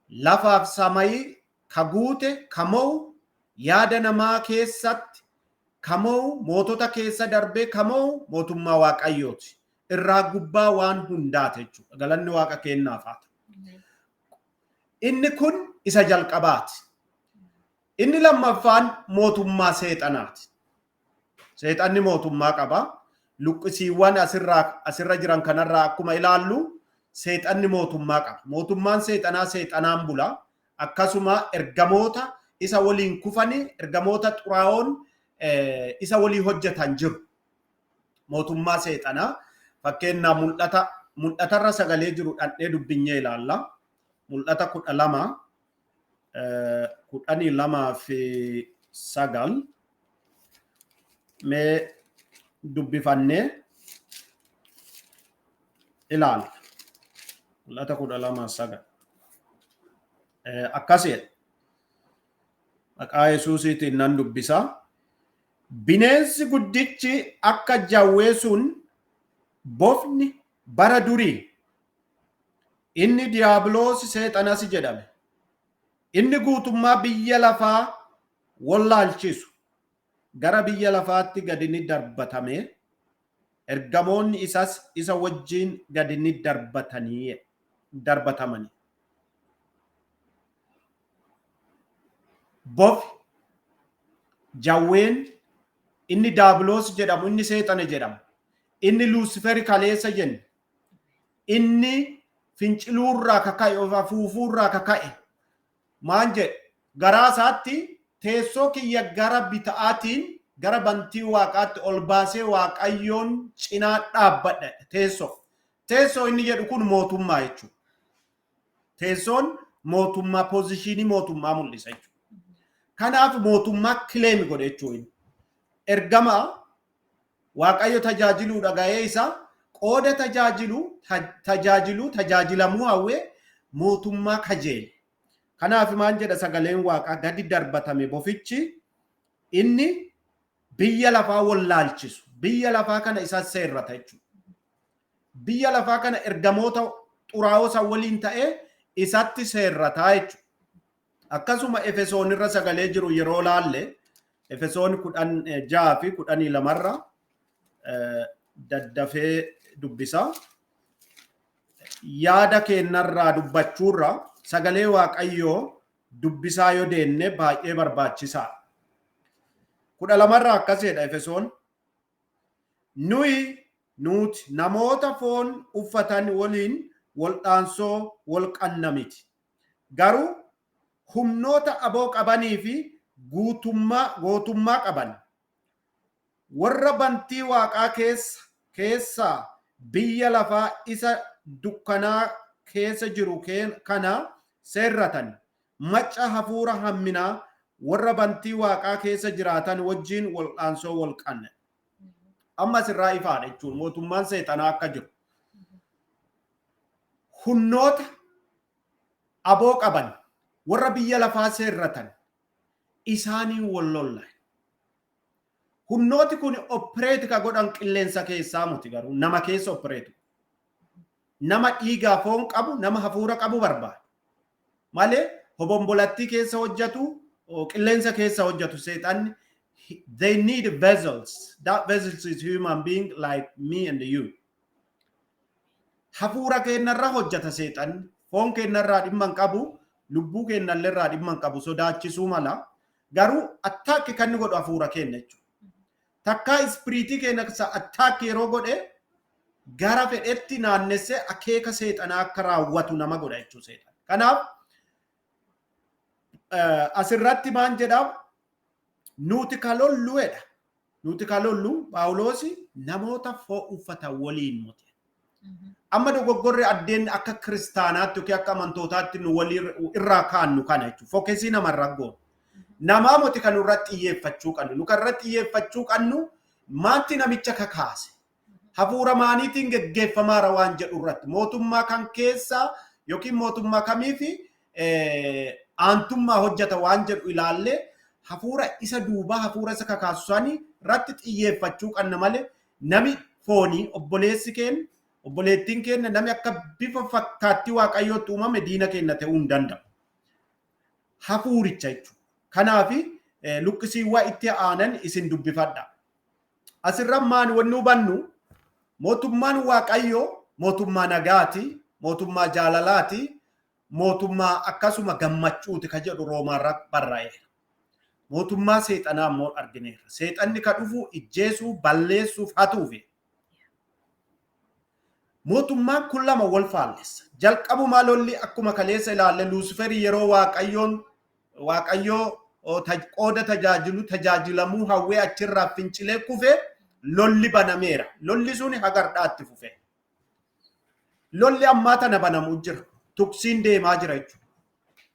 lafaaf samayii ka guute, ka mo'u, yaada namaa keessatti ka mo'u, mootota keessa darbee ka mo'u mootummaa Waaqayyooti. Irraa gubbaa waan hundaati jechuudha. Galanni Waaqa keenyaaf haa ta'u. Inni kun isa jalqabaati. Inni lammaffaan mootummaa seexanaati. Seexanni mootummaa qaba. Luqqisiiwwan asirra jiran kanarraa akkuma ilaallu seexanni mootummaa qaba. Mootummaan seexanaa seexanaan bula. Akkasuma ergamoota isa waliin kufanii, ergamoota xuraa'oon isa walii hojjetan jiru. Mootummaa seexanaa fakkeenyaa mul'atarra sagalee jiru dhandhee dubbinyee ilaalla. Mul'ata 12, 12 fi 9 mee dubbifannee ilaalla. Mul'ata 12:9. Akkas jedha. Maqaa Yesuusiitiin nan dubbisa. Bineensi guddichi akka jawwee sun, bofni bara durii, inni Diiyaabiloos Seexanas jedhame, inni guutummaa biyya lafaa wallaalchisu, gara biyya lafaatti gadi ni darbatame, ergamoonni isas isa wajjin gadi ni darbatanii darbatamani. Bofi, jawween inni Daabiloos jedhamu, inni Seexana jedhamu, inni Luusiferi kaleessa jenne, inni finciluurraa kaka'e, of afuufuurraa kaka'e, maan jedhe? Garaa isaatti teessoo kiyya gara bita'aatiin gara bantii Waaqaatti ol baasee Waaqayyoon cinaa dhaabbadha. Teessoo. Teessoo inni jedhu kun mootummaa jechuudha. Teessoon mootummaa, position mootummaa mul'isa jechuudha. Kanaaf mootummaa claim godhe jechuudha. Ergama Waaqayyo tajaajiluudha ga'ee isaa qooda tajaajilu tajaajiluu tajaajilamuu hawwee mootummaa kajeele. Kanaaf maal jedha sagaleen Waaqaa? Gadi darbatame bofichi inni biyya lafaa wallaalchisu. Biyya lafaa kana isa seerrata jechuudha. Biyya lafaa kana ergamoota xuraa'oo san waliin ta'ee isatti seerrataa jechuudha. Akkasuma Efesoon irra sagalee jiru yeroo laalle, Efesoon 16 fi 12rra daddafee dubbisa. Yaada keenyarraa dubbachuurra sagalee Waaqayyoo dubbisaa yoo deenne baay'ee barbaachisaadha. 12rraa akkas jedha Efesoon. Nuyi, nuti namoota foon uffatan waliin waldhaansoo wal qanna miti. Garuu humnoota aboo qabanii fi guutummaa gootummaa qaban, warra bantii Waaqaa keessaa biyya lafaa isa dukkanaa keessa jiru kana seerratan, macca hafuura hamminaa warra bantii Waaqaa keessa jiraatan wajjin wal'aansoo wal qanna. Amma asirraa ifaadha jechuun mootummaan seexanaa akka jiru. Humnoota aboo qaban, warra biyya lafaa seerratan, isaaniin wal lolla. Humnooti kun operate ka godhan qilleensa keessaa muti, garuu nama keessa operate. Nama dhiigaa foon qabu, nama hafuura qabu barbaada. Malee hobombolattii keessa hojjetu, qilleensa keessa hojjetu seexanni. They need vessels. That vessels is human being like me and you. Hafuura keenyarra hojjeta seexanni. Foon keenyarraa dhimma hin qabu, lubbuu keenyalleerraa dhimma hin qabu, sodaachisuu mala. Garuu attack kan inni godhu hafuura keenya jechuudha. Takkaa spirit keenya attack yeroo godhe gara fedhetti naannessee akeeka seexanaa akka raawwatu nama godha jechuudha seexan. Kanaaf asirratti maan jedhaa? Nuti ka lolluedha. Nuti ka lollu, Paawuloosi, namoota foon uffatan waliin miti. Amma dogoggorri addeen akka kiristaanaatti yookiin akka amantootaatti nu walii irraa kaannu kana jechuudha. Focus namarra goonu. Namaa miti kan nurratti xiyyeeffachuu qabnu. Nu kan irratti xiyyeeffachuu qabnu maanti namicha kakaase? Hafuura maaniitiin geggeeffamaara waan jedhu irratti. Mootummaa kan keessa yookiin mootummaa kamii fi aantummaa hojjeta waan jedhu ilaallee hafuura isa duubaa, hafuura isa kakaasu sanii irratti xiyyeeffachuu qabna malee nami foonii, obboleessi keenya, obboleettiin keenya, nami akka bifa fakkaattii Waaqayyootti uumame diina keenya ta'uu hin danda'u. Hafuuricha jechuudha. Kanaaf luqqisiiwwan itti aanan isin dubbifadha. Asirra maan wanni hubannu, mootummaan Waaqayyoo mootummaa nagaati, mootummaa jaalalaati, mootummaa akkasuma gammachuuti ka jedhu Roomaarra barraa'eera. Mootummaa seexanaa immoo argineerra. Seexanni ka dhufu ijjeesuu, balleessuuf, hatuufi. Mootummaan kun lama wal faallessa. Jalqabumaa lolli akkuma kaleessa ilaalle Luusiferii yeroo Waaqayyoon Waaqayyoo qooda tajaajilu tajaajilamuu hawwee achirraa fincilee kufe lolli banameera. Lolli sun hagardhaatti fufe. Lolli ammaa tana banamuu jira. Tuksiin deemaa jira jechuudha.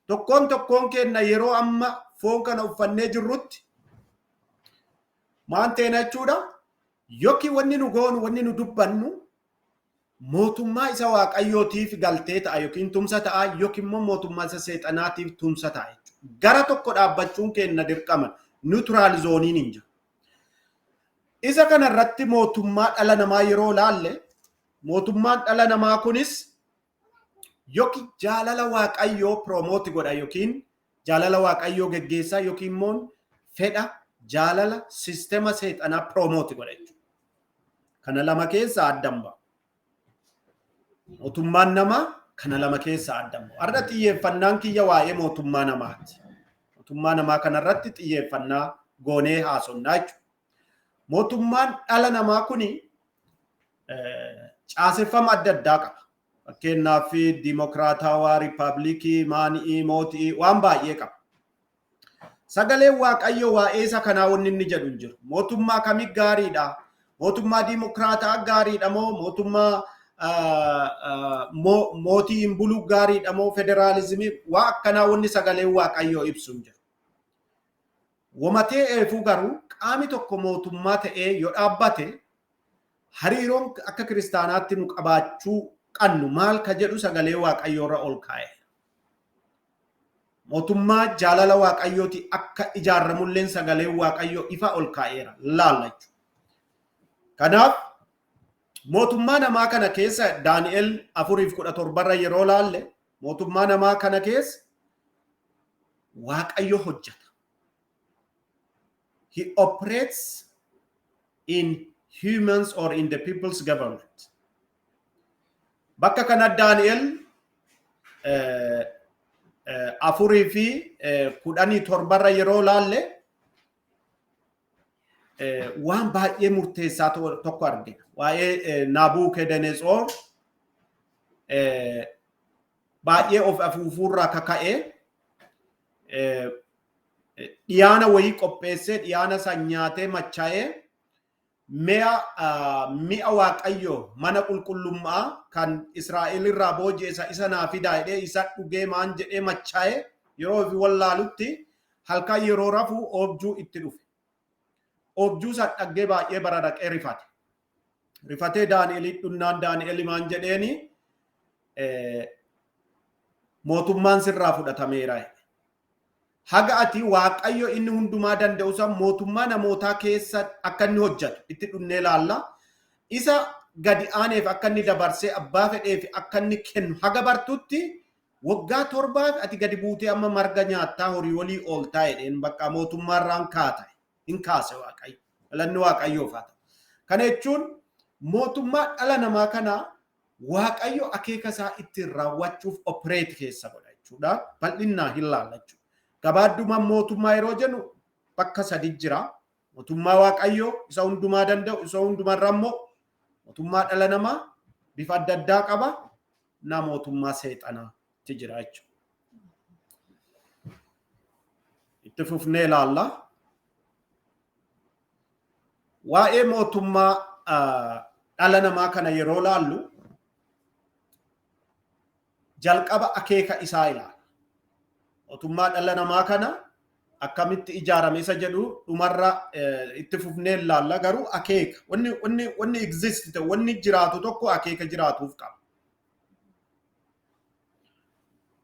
Tokkoon tokkoon keenya yeroo amma foon kana uffannee jirrutti maan teena jechuudha? Yookiin wanni nu goonu, wanni nu dubbannu mootummaa isa Waaqayyootiif galtee ta'a yookiin tumsa ta'a yookiin immoo mootummaa isa seexanaatiif tumsa ta'a jechuudha. Gara tokko dhaabbachuun keenya dirqama. Neutral zoneiin hin jiru. Isa kanarratti mootummaa dhala namaa yeroo laalle, mootummaan dhala namaa kunis yookiin jaalala Waaqayyoo promote godha yookiin jaalala Waaqayyoo geggeessaa yookiin immoo fedha jaalala system seexanaa promote godha jechuudha. Kana lama keessa addan ba'a. Mootummaan namaa kana lama keessa addan ba'a. Har'a xiyyeeffannaan kiyya waa'ee mootummaa namaati. Mootummaa namaa kanarratti xiyyeeffannaa goonee haasonnaa jechuudha. Mootummaan dhala namaa kuni caaseffama adda addaa qaba. Fakkeenyaaf dimokiraatawaa, riippaabilikii, maanii, mootii waan baay'ee qaba. Sagaleen Waaqayyo waa'ee isa kanaa wanni inni jedhu hin jiru. Mootummaa kamii gaariidha? Mootummaa dimokiraataa gaariidha moo mootummaa mootii hin bulu gaariidha moo federaalizimii waa akkanaa wanni sagaleen Waaqayyoo ibsu hin jiru. Wamatee eefuu garuu qaami tokko mootummaa ta'ee yoo dhaabbate hariiroon akka kiristaanaatti nu qabaachuu qabnu maal ka jedhu sagalee Waaqayyoo irra ol kaa'e. Mootummaa jaalala Waaqayyooti akka ijaaramulleen sagalee Waaqayyoo ifa ol kaa'eera laalla jechuudha. Kanaaf mootummaa namaa kana keessa Daani'el 4:17rra yeroo laalle, mootummaa namaa kana keessa Waaqayyo hojjeta. He operates in humans or in the people's government. Bakka kana Daani'el 4:17rra yeroo laalle waan baay'ee murteessaa tokko argina. Waa'ee Naabukedenetsoor baay'ee of afuufuurraa kaka'ee dhiyaana wayii qopheessee, dhiyaana san nyaatee machaa'ee, mi'a Waaqayyo mana qulqullummaa kan Israa'el irraa booji'e isa naa fidaa jedhee isa dhugee maan jedhee machaa'ee yeroo ofii wallaalutti halkan yeroo rafu oobjuu itti dhufe. Oobjuu san dhaggee baay'ee bararaqee rifate. Rifatee Daani'elii dhunnaan Daani'el maan jedheeni, "Mootummaan sirraa fudhatameera. Haga ati Waaqayyo inni hundumaa danda'u san mootummaa namootaa keessa akka inni hojjetu itti dhunnee ilaalla. Isa gadi aaneef akka inni dabarsee abbaa fedheef akka inni kennu haga bartutti waggaa 7f ati gadi buutee amma marga nyaattaa horii walii ooltaa" jedheen. Bakka mootummaarraan kaata hin kaase Waaqayyo. Galanni Waaqayyoof haa ta'u. Kana jechuun mootummaa dhala namaa kana Waaqayyo akeeka isaa ittiin raawwachuuf operate keessa godha jechuudha. Bal'innaan hin laalla jechuudha. Gabaaddumaan mootummaa yeroo jennu bakka sadi jira. Mootummaa Waaqayyoo isa hundumaa danda'u, isa hundumarra immoo mootummaa dhala namaa bifa adda addaa qaba. Na mootummaa seexanaatti jira jechuudha. Itti fufnee ilaalla. Waa'ee mootummaa dhala namaa kana yeroo laallu jalqaba akeeka isaa ilaala. Mootummaa dhala namaa kana akkamitti ijaarame isa jedhu dhumarra itti fufnee ilaalla, garuu akeeka wanni exist ta'u, wanni jiraatu tokko akeeka jiraatuuf qaba.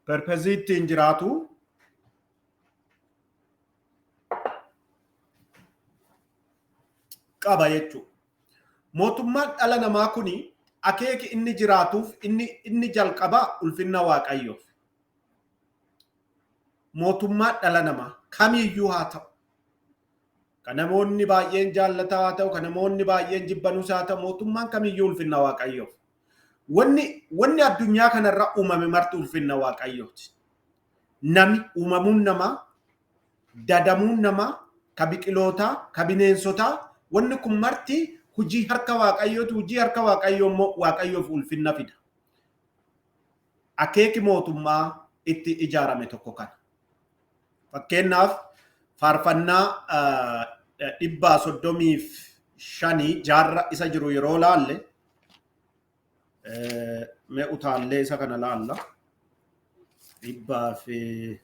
Purpose ittiin jiraatu qaba jechuudha. Mootummaan dhala namaa kuni akeeki inni jiraatuuf inni jalqabaa ulfinna Waaqayyoof. Mootummaan dhala namaa kamiyyuu haa ta'u, kan namoonni baay'een jaallataa haa ta'u, kan namoonni baay'een jibbanus haa ta'u, mootummaan kamiyyuu ulfinna Waaqayyoof. Wanni addunyaa kanarra uumame marti ulfinna Waaqayyooti. Nami uumamuun namaa, dadamuun namaa, ka biqilootaa, ka bineensotaa, wanni kun marti hojii harka Waaqayyooti. Hojii harka Waaqayyoo immoo Waaqayyoof ulfinna fida. Akeeki mootummaa itti ijaarame tokko kana. Fakkeenyaaf, faarfannaa 135 jaarra isa jiru yeroo laalle, mee utaallee isa kana laalla. 135,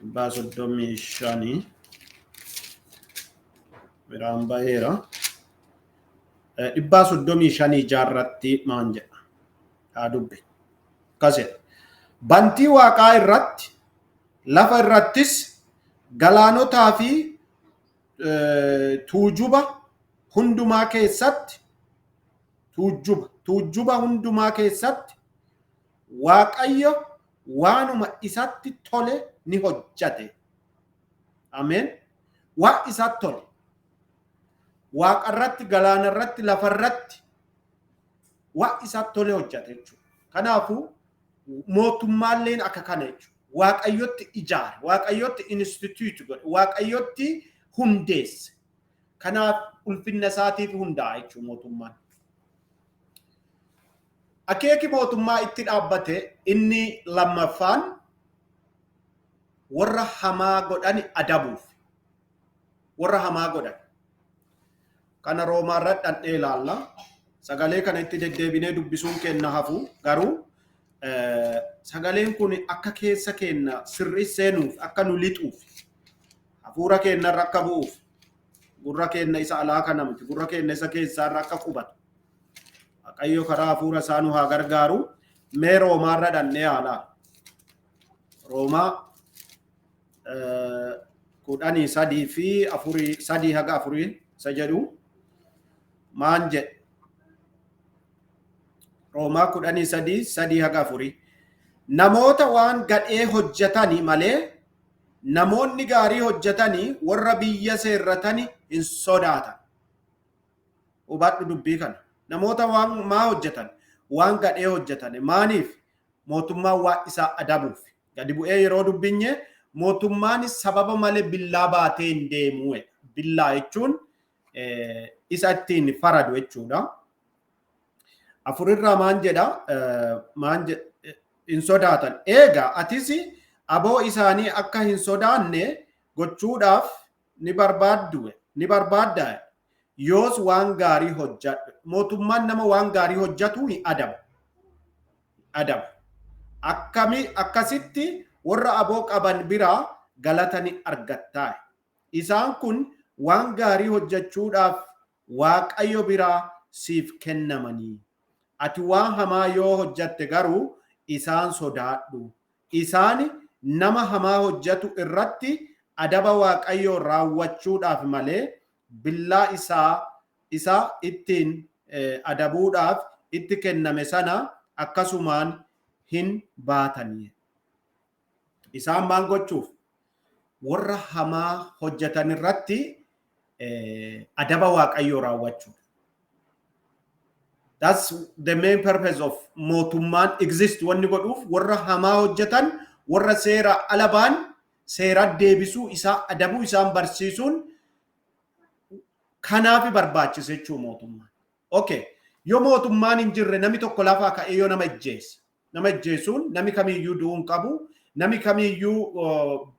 135 biraan baheera. 135 jaarratti maan jedha? Haa dubbi. Akkas jedha. Bantii waaqaa irratti, lafa irrattis, galaanotaa fi tuujuba hundumaa keessatti, tuujuba hundumaa keessatti Waaqayyo waanuma isatti tole ni hojjate. Ameen. Waan isatti tole. Waaqarratti, galaanarratti, lafarratti waan isatti tole hojjate jechuudha. Kanaafuu mootummaalleen akka kana jechuudha. Waaqayyotti ijaare, Waaqayyotti institute godhe, Waaqayyotti hundeesse. Kanaaf ulfinna isaatiif hundaa'a jechuudha mootummaan. Akeeki mootummaa itti dhaabbate inni lammaffaan warra hamaa godhani adabuuf. Warra hamaa godhan. Kana Roomaarra dhandhee ilaalla. Sagalee kana itti deddeebinee dubbisuun kenna hafu, garuu sagaleen kun akka keessa keenya sirrii seenuuf, akka nu lixuuf, hafuura keenyarra akka bu'uuf, gurra keenya isa alaa kana miti, gurra keenya isa keessaarra akka qubatu. Waaqayyo karaa hafuura isaa nu haa gargaaru. Mee Roomaarra dhannee haa laallu. Roomaa 13 fi afurii, sadii haga afurii isa jedhu maan jedhe? Roomaa 13, 3 haga 4. Namoota waan gadhee hojjetani malee, namoonni gaarii hojjetanii warra biyya seerratani hin sodaatan. Hubadhu dubbii kana. Namoota waan maa hojjetan? Waan gadhee hojjetan. Maaniif? Mootummaan waan isaa adabuuf. Gadi bu'ee yeroo dubbinye, mootummaan sababa malee billaa baatee hin deemu. Billaa jechuun isa ittiin faradu jechuudha. Afurirraa maan jedha? Maan hin sodaatan. Eega atis aboo isaanii akka hin sodaanne gochuudhaaf ni barbaaddu, ni barbaadda. Yoos waan gaarii hojjadhu. Mootummaan nama waan gaarii hojjatu ni adaba. Adaba. Akkami akkasitti warra aboo qaban biraa galata ni argattaa. Isaan kun waan gaarii hojjechuudhaaf Waaqayyo biraa siif kennamanii. Ati waan hamaa yoo hojjatte garuu isaan sodaadhu. Isaan nama hamaa hojjetu irratti adaba Waaqayyoo raawwachuudhaaf malee, billaa isaa isa ittiin adabuudhaaf itti kenname sana akkasumaan hin baatanii. Isaan maal gochuuf? Warra hamaa hojjetan irratti adaba Waaqayyoo raawwachuudha. That's the main purpose of mootummaan exist wanni godhuuf, warra hamaa hojjetan, warra seera ala ba'an seera deebisuu isaa, adabuu isaan barsiisuun kanaaf barbaachise jechuu mootummaan. Okay. Yoo mootummaan hin jirre, namni tokko lafaa ka'ee yoo nama ijjeesse. Nama ijjeesuun, nami kamiyyuu du'uu hin qabu. Nami kamiyyuu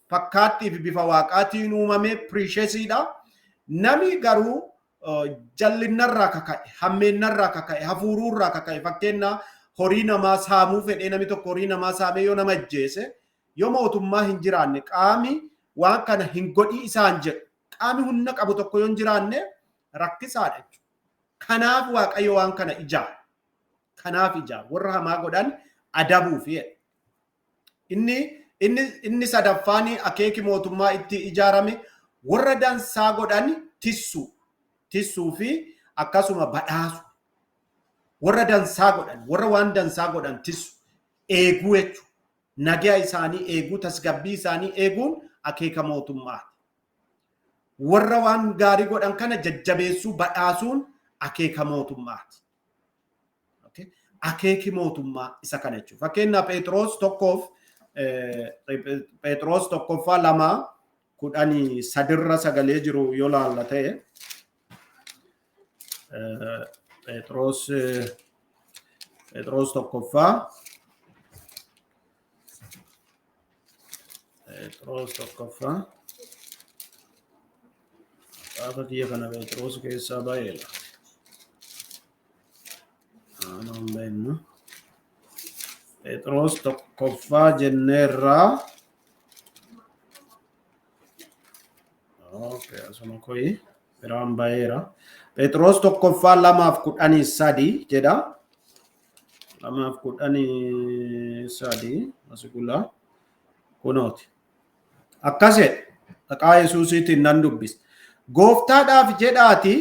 fakkaattii fi bifa Waaqaatiin uumame, preciousiidha. Nami garuu jallinnarraa kaka'e, hammeennarraa kaka'e, hafuuruurraa kaka'e, fakkeenya horii namaa saamuu fedhee namni tokko horii namaa saamee yoo nama ajjeese, yoo mootummaa hin jiraanne, qaami waan kana hin godhii isaan jedhu, qaami humna qabu tokko yoo hin jiraanne, rakkisaadha jechuudha. Kanaaf Waaqayyo waan kana ijaara. Kanaaf ijaara. Warra hamaa godhan adabuuf jedha. Inni sadaffaan akeeki mootummaa itti ijaarame warra dansaa godhan tissu. Tissuu fi akkasuma badhaasu. Warra dansaa godhan, warra waan dansaa godhan tissu. Eeguu jechuudha. Nagaa isaanii eeguu, tasgabbii isaanii eeguun akeeka mootummaati. Warra waan gaarii godhan kana jajjabeessuu, badhaasuun akeeka mootummaati. Akeeki mootummaa isa kana jechuudha. Fakkeenyaaf Phexros tokkoffaa 2:13rra sagalee jiru yoo laalla ta'e, Phexros tokkoffaa gaafa kiyya kana Phexros keessaa baay'eedha. Aanaan beeknu. Phexros tokkoffaa jenneerraa. Okay, asuma koyi biraan baheera. Phexros tokkoffaa 2:13 jedha. 2:13 asi gulaa kunooti. Akkas jedha. Maqaa Yesuusiitiin nan dubbisa. Gooftaadhaaf jedhaati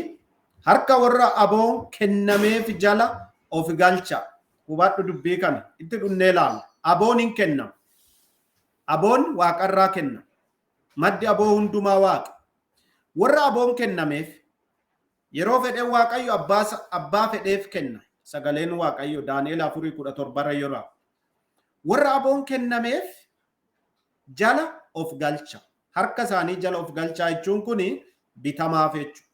harka warra aboon kennameef jala of galcha. Hubadhu, dubbii kana itti dhunnee ilaalla. Aboon hin kennamu. Aboon Waaqarraa kenna. Maddi aboo hundumaa Waaqa. Warra aboon kennameef, yeroo fedhe Waaqayyo abbaa fedheef kenna. Sagaleen Waaqayyo Daani'el 4:17rra yeroo. Warra aboon kennameef jala of galcha. Harka isaanii jala of galchaa jechuun kuni bitamaaf jechuudha.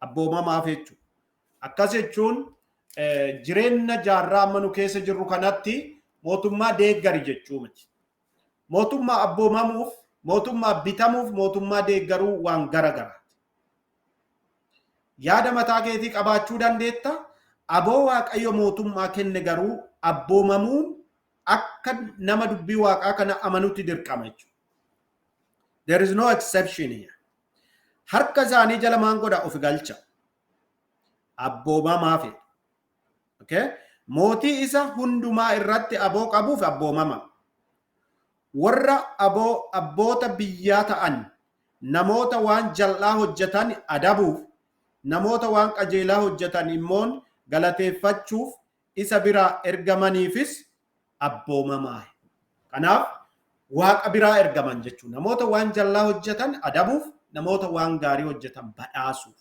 Abboomamaaf jechuudha. Akkas jechuun jireenya jaarraa amma nu keessa jirru kanatti mootummaa deeggari jechuu miti. Mootummaa abboomamuuf, mootummaa bitamuuf, mootummaa deeggaruu waan gara garaati. Yaada mataa keetii qabaachuu dandeetta. Aboo Waaqayyo mootummaa kenne garuu abboomamuun akka nama dubbii Waaqaa kana amanutti dirqama jechuudha. There is no exception here. Harka isaanii jala maan godha? Of galcha. Abboomamaa fedha. Okay? Mootii isa hundumaa irratti aboo qabuuf abboomama. Warra aboo abboota biyyaa ta'an namoota waan jal'aa hojjetan adabuuf, namoota waan qajeelaa hojjetan immoo galateeffachuuf isa biraa ergamaniifis abboomamaa. Kanaaf Waaqa biraa ergaman jechuudha. Namoota waan jal'aa hojjetan adabuuf, namoota waan gaarii hojjetan badhaasuuf.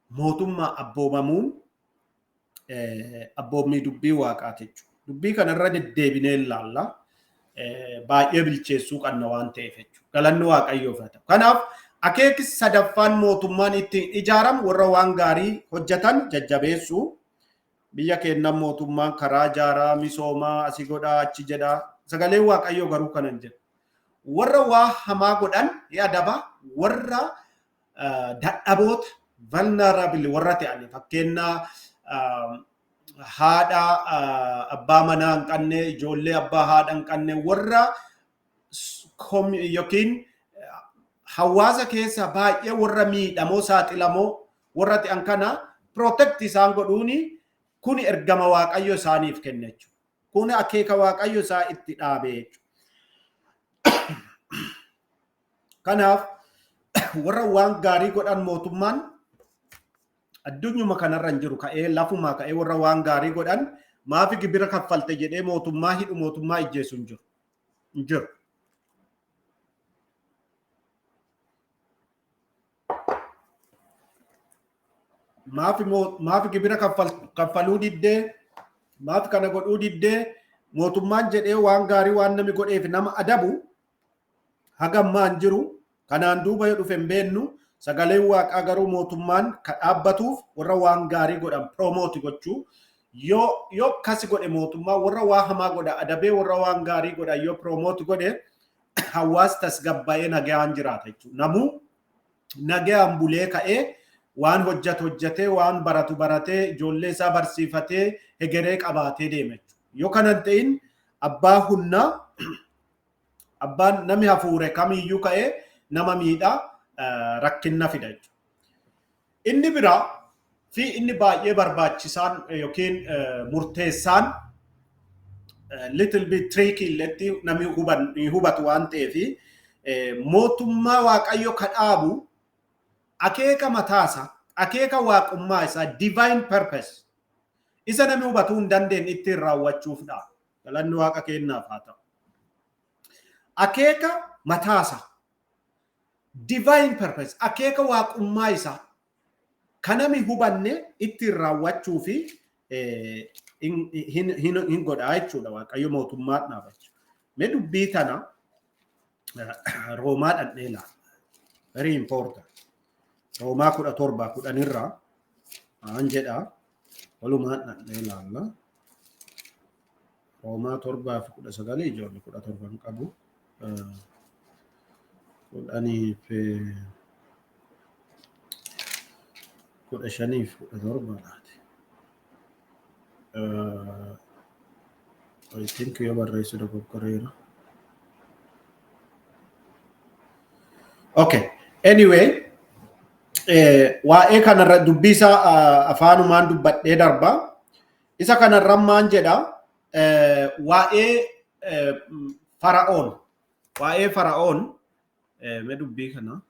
Mootummaa abboomamuun abboommii dubbii Waaqaati jechuudha. Dubbii kanarra deddeebinee ilaalla. Baay'ee bilcheessuu qabna waan ta'eef jechuudha. Galanni Waaqayyoof haa ta'u. Kanaaf akeeki sadaffaan mootummaan ittiin ijaaramu warra waan gaarii hojjetan jajjabeessuu. Biyya keenyan mootummaan karaa ijaaraa, misoomaa, asii godhaa, achi jedhaa. Sagaleen Waaqayyoo garuu kana hin jedhu. Warra waa hamaa godhan ni adaba. Warra dadhaboota, vulnerable warra ta'an, fakkeenya haadha abbaa manaa hin qabne, ijoollee abbaa haadha hin qabne, warra yookiin hawaasa keessa baay'ee warra miidhamoo, saaxilamoo warra ta'an kana protect isaan godhuuni kun ergama Waaqayyo isaaniif kenne jechuudha. Kun akeeka Waaqayyo isaa itti dhaabe jechuudha. Kanaaf warra waan gaarii godhan, mootummaan addunyuma kanarra hin jiru ka'ee, lafumaa ka'ee warra waan gaarii godhan maafi gibira kaffalte jedhee mootummaa hidhu, mootummaa ijjeessu hin jiru. Hin jiru. Maaf gibira kaffaluu diddee, maaf kana godhuu diddee, mootummaan jedhee waan gaarii waan nami godheef nama adabu hagammaa hin jiru. Kanaan duuba yoo dhufe hin beennu. Sagaleen Waaqaa garuu mootummaan ka dhaabbatuuf warra waan gaarii godhan promote gochuu. Yoo akkasi godhe, mootummaa warra waa hamaa godha adabee warra waan gaarii godhan yoo promote godhe, hawaas tasgabbaa'ee nagaan jiraata jechuudha. Namuu nagaan bulee ka'ee waan hojjetu hojjetee, waan baratu baratee, ijoollee isaa barsiifatee, hegeree qabaatee deema jechuudha. Yoo kana hin ta'in, abbaa humnaa, abbaan namni hafuure kamiyyuu ka'ee nama miidhaa, rakkinna fida jechuudha. Inni biraa fi inni baay'ee barbaachisaan yookiin murteessaan, little bit tricky illetti namni hubatu waan ta'eef, mootummaa Waaqayyo ka dhaabu akeeka mataasa, akeeka waaqummaa isaa, divine purpose isa namni hubatuu hin dandeenye ittiin raawwachuufdha. Galanni Waaqa keenyaaf haa ta'u. Akeeka mataasa, divine purpose, akeeka waaqummaa isaa kan namni hubanne ittiin raawwachuu fi hin godhaa jechuudha. Waaqayyo mootummaa dhaaba jechuudha. Mee dubbii tana Roomaa dhaqnee ilaalla. Very important. Roomaa 17:10rraa waan jedhaa walumaan dhaqnee ilaalla. Roomaa 7 fi 19, ijoollee 17 hin qabu. 10 fi 15 fi 17 laati. I think yoo barreessu dogoggoreera. Okay. Anyway, waa'ee kanarra dubbii isaa afaanumaan dubbadhee darba. Isa kanarra maan jedha? Waa'ee Fara'oon. Waa'ee Fara'oon mee dubbii kana.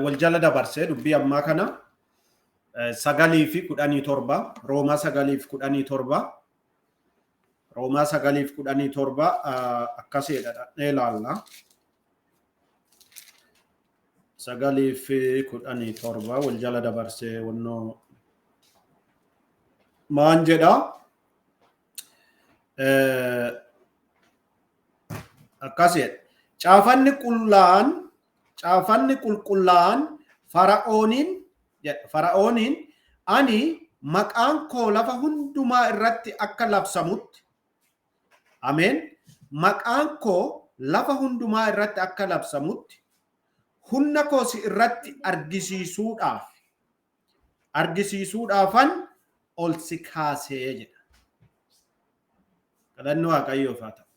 Wal jala dabarsee dubbii ammaa kana, 9 fi 17, Roomaa 9 fi 17, Roomaa 9 fi 17 akkasidha, dhaqnee ilaalla. 9 fi 17 wal jala dabarsee wannoo maan jedha? Akkas jedha. Caafanni qulqullaa'an Fara'ooniin jedha. Fara'ooniin, "Ani maqaan koo lafa hundumaa irratti akka labsamutti," ameen, "maqaan koo lafa hundumaa irratti akka labsamutti humna koo si irratti argisiisuudhaafan ol si kaasee" jedha. Galanni Waaqayyoof haa ta'u.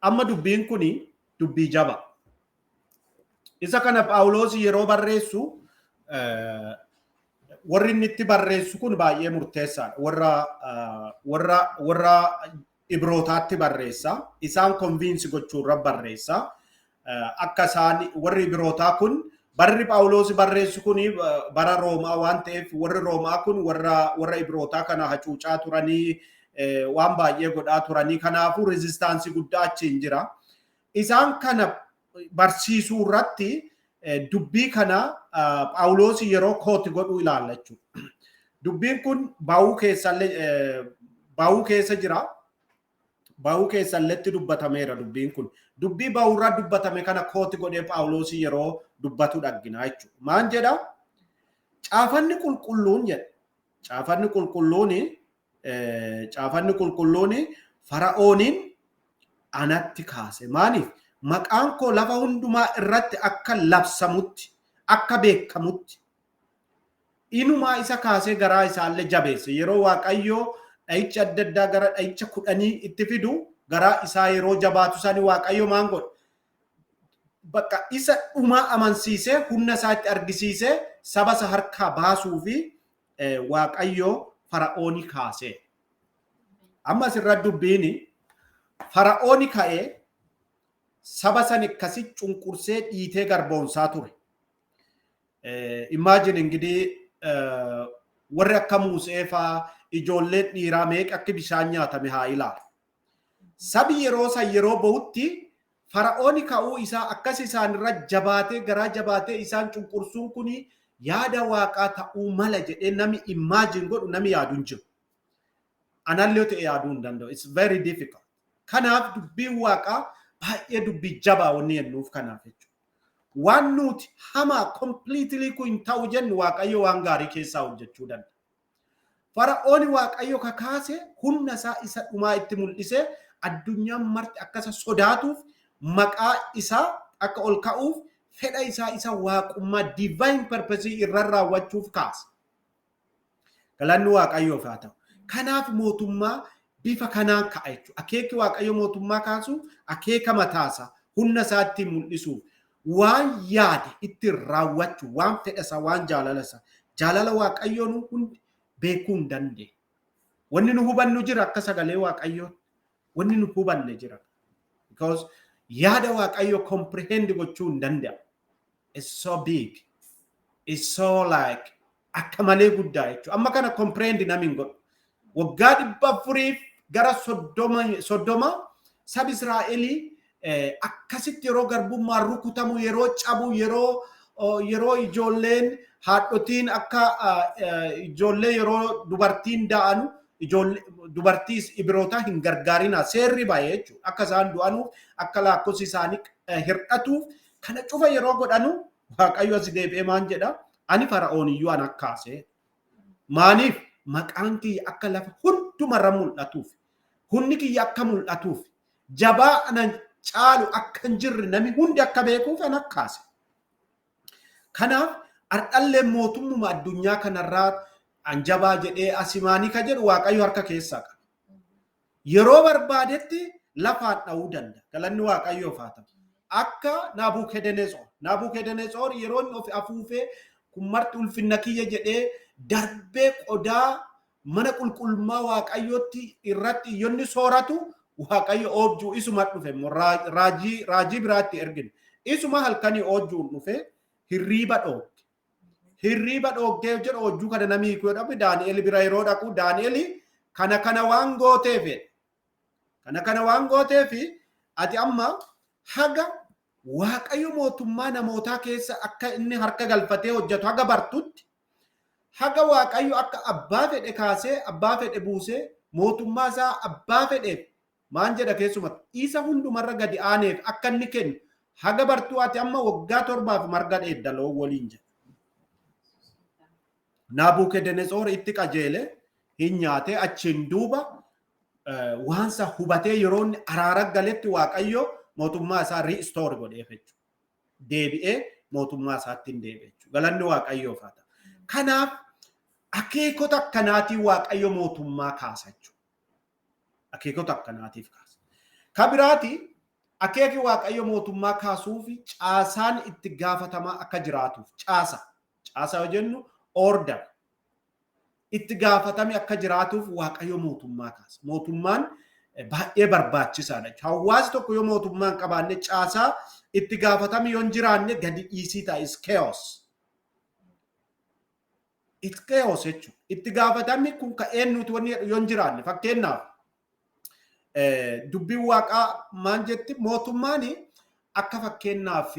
Amma dubbiin kuni dubbii jaba. Isa kana Phaawulos yeroo barreessu, warri inni itti barreessu kun baay'ee murteessaadha. Warra Ibrootaatti barreessa. Isaan convince gochuurra barreessa. Akka isaan warri Ibrootaa kun, barri Phaawulos barreessu kun bara Roomaa waan ta'eef, warri Roomaa kun warra Ibrootaa kana hacuucaa turanii, waan baay'ee godhaa turanii, kanaafuu resistance guddaa achiin jira. Isaan kana barsiisuu irratti dubbii kana Phaawulos yeroo quote godhuu ilaalla jechuudha. Dubbiin kun baa'uu keessa jira. Baa'uu keessalletti dubbatameera dubbiin kun. Dubbii baa'uurraa dubbatame kana quote godhee Phaawulos yeroo dubbatu dhaggina jechuudha. Maan jedha? Caafanni qulqulluun jedha. Caafanni qulqulluun Fara'ooniin anatti kaase. Maaliif? Maqaan koo lafa hundumaa irratti akka labsamutti, akka beekamutti. Inumaa isa kaasee garaa isaallee jabeesse. Yeroo Waaqayyoo dhahicha adda addaa gara dhahicha 10 itti fidu, garaa isaa yeroo jabaatu sani Waaqayyo maan godha? Bakka isa dhumaa amansiisee, humna isaa itti argisiisee, saba isa harkaa baasuu fi Waaqayyo Fara'ooni kaasee. Amma asirratti dubbiin Fara'ooni ka'ee Saba san akkasi cunqursee dhiitee garboonsaa ture. Imagine እንግዲህ warri akka Musee faa, ijoolleen dhiiraa meeqa akka bishaan nyaatame haa ilaalu. Sabi yeroo san yeroo bahutti Fara'ooni ka'uu isaa akkas isaanirra jabaatee, garaa jabaatee isaan cunqursuun kun yaada Waaqaa ta'uu mala jedhee nami imagine godhu, nami yaadu hin jiru. Anallee ta'e yaaduu hin danda'u. It's very difficult. Kanaaf dubbiin Waaqaa baay'ee dubbii jabaa wanni jennuuf kanaaf jechuudha. Waan nuti hamaa completely kun hin ta'u jennu, Waaqayyo waan gaarii keessaa hojjechuu danda'a. Fara'ooni Waaqayyo kakaase, humna isaa isa dhumaa itti mul'isee, addunyaan marti akkasa sodaatuuf, maqaa isaa akka ol ka'uuf, fedha isaa isa waaqummaa, divine purpose irra raawwachuuf kaase. Galanni Waaqayyoof haa ta'u. Kanaaf mootummaa bifa kanaan ka'a jechuudha. Akeeki Waaqayyo mootummaa kaasu akeeka mataasaa, humna isaa ittiin mul'isuuf, waan yaade ittiin raawwachuu, waan fedha isaa, waan jaalala isaa. Jaalala Waaqayyoo nu hundi beekuu hin dandeenye. Wanni nu hubannu jira akka sagalee Waaqayyoo. Wanni nu hubanne jira. Because yaada Waaqayyoo comprehend gochuu hin danda'amu. It's so big. It's so like akka malee guddaa jechuudha. Amma kana comprehend nami hin godhu. Waggaa 430 sabi Israa'elii akkasitti yeroo garbummaan rukutamu, yeroo cabu, yeroo ijoolleen haadhotiin akka ijoollee yeroo dubartiin da'anu ijoollee dubartii Ibrootaa hin gargaarina seerri bahe jechuudha. Akka isaan du'anuuf, akka lakkoofsi isaanii hir'atuuf kana cufa yeroo godhanu, Waaqayyo as deebi'ee maan jedha? Ani Fara'oon iyyuu an akkaase. Maaliif? Maqaan kiyya akka lafa hundumarra mul'atuuf, humni kiyya akka mul'atuuf, jabaa anan caalu akka hin jirre nami hundi akka beekuuf an akkaase. Kanaaf ardhallee mootummuma addunyaa kanarraa an jabaa jedhee asimaanii ka jedhu Waaqayyo harka keessaa qaba. Yeroo barbaadetti lafaan dha'uu danda'a. Galanni Waaqayyoof haa ta'u. Akka Naabukedenetsoor. Naabukedenetsoor yeroo inni of afuufee, kun marti ulfinna kiyya jedhee darbee qodaa mana qulqullummaa Waaqayyootti irratti iyyonni sooratu, Waaqayyo oobjuu isuma dhufe immoo raajii biraatti ergine. Isuma halkanii oobjuun dhufe, hirriiba dhoogge. Hirriiba dhooggee jedhu. Oojjuu kana namni hiikuu dhabe. Daani'el bira yeroo dhaqu, Daani'el kana kana waan gooteef, kana kana waan gooteef, ati amma haga Waaqayyo mootummaa namootaa keessa akka inni harka galfatee hojjetu haga bartutti, haga Waaqayyo akka abbaa fedhe kaasee abbaa fedhe buusee mootummaa isaa abbaa fedheef, maan jedha, keessumatti isa hundumarra gadi aaneef akka inni kennu haga bartuu, ati amma waggaa 7f marga dheedda loon waliin jedha. Naabukedenetsoor itti qajeele, hin nyaate. Achiin duuba waansa hubatee yeroo inni araara galetti Waaqayyo mootummaa isaa restore godheef jechuudha. Deebi'ee mootummaa isaatti hin deebi'e jechuudha. Galanni Waaqayyoof haa ta'u. Kanaaf akeekota akkanaatiin Waaqayyo mootummaa kaasa jechuudha. Akeekota akkanaatiif kaasa. Ka biraati, akeeki Waaqayyo mootummaa kaasuuf caasaan itti gaafatamaa akka jiraatuuf caasa. Caasa yoo jennu order. Itti gaafatame akka jiraatuuf Waaqayyo mootummaa kaasa. Mootummaan baay'ee barbaachisaadha. Hawaasi tokko yoo mootummaa hin qabaanne, caasaa itti gaafatame yoo hin jiraanne, gadi dhiisii ta'a. Is chaos. It's chaos jechuudha. Itti gaafatamni kun ka eenyuti wanni jedhu yoo hin jiraanne, fakkeenyaaf dubbiin Waaqaa maan jetti? Mootummaan akka fakkeenyaaf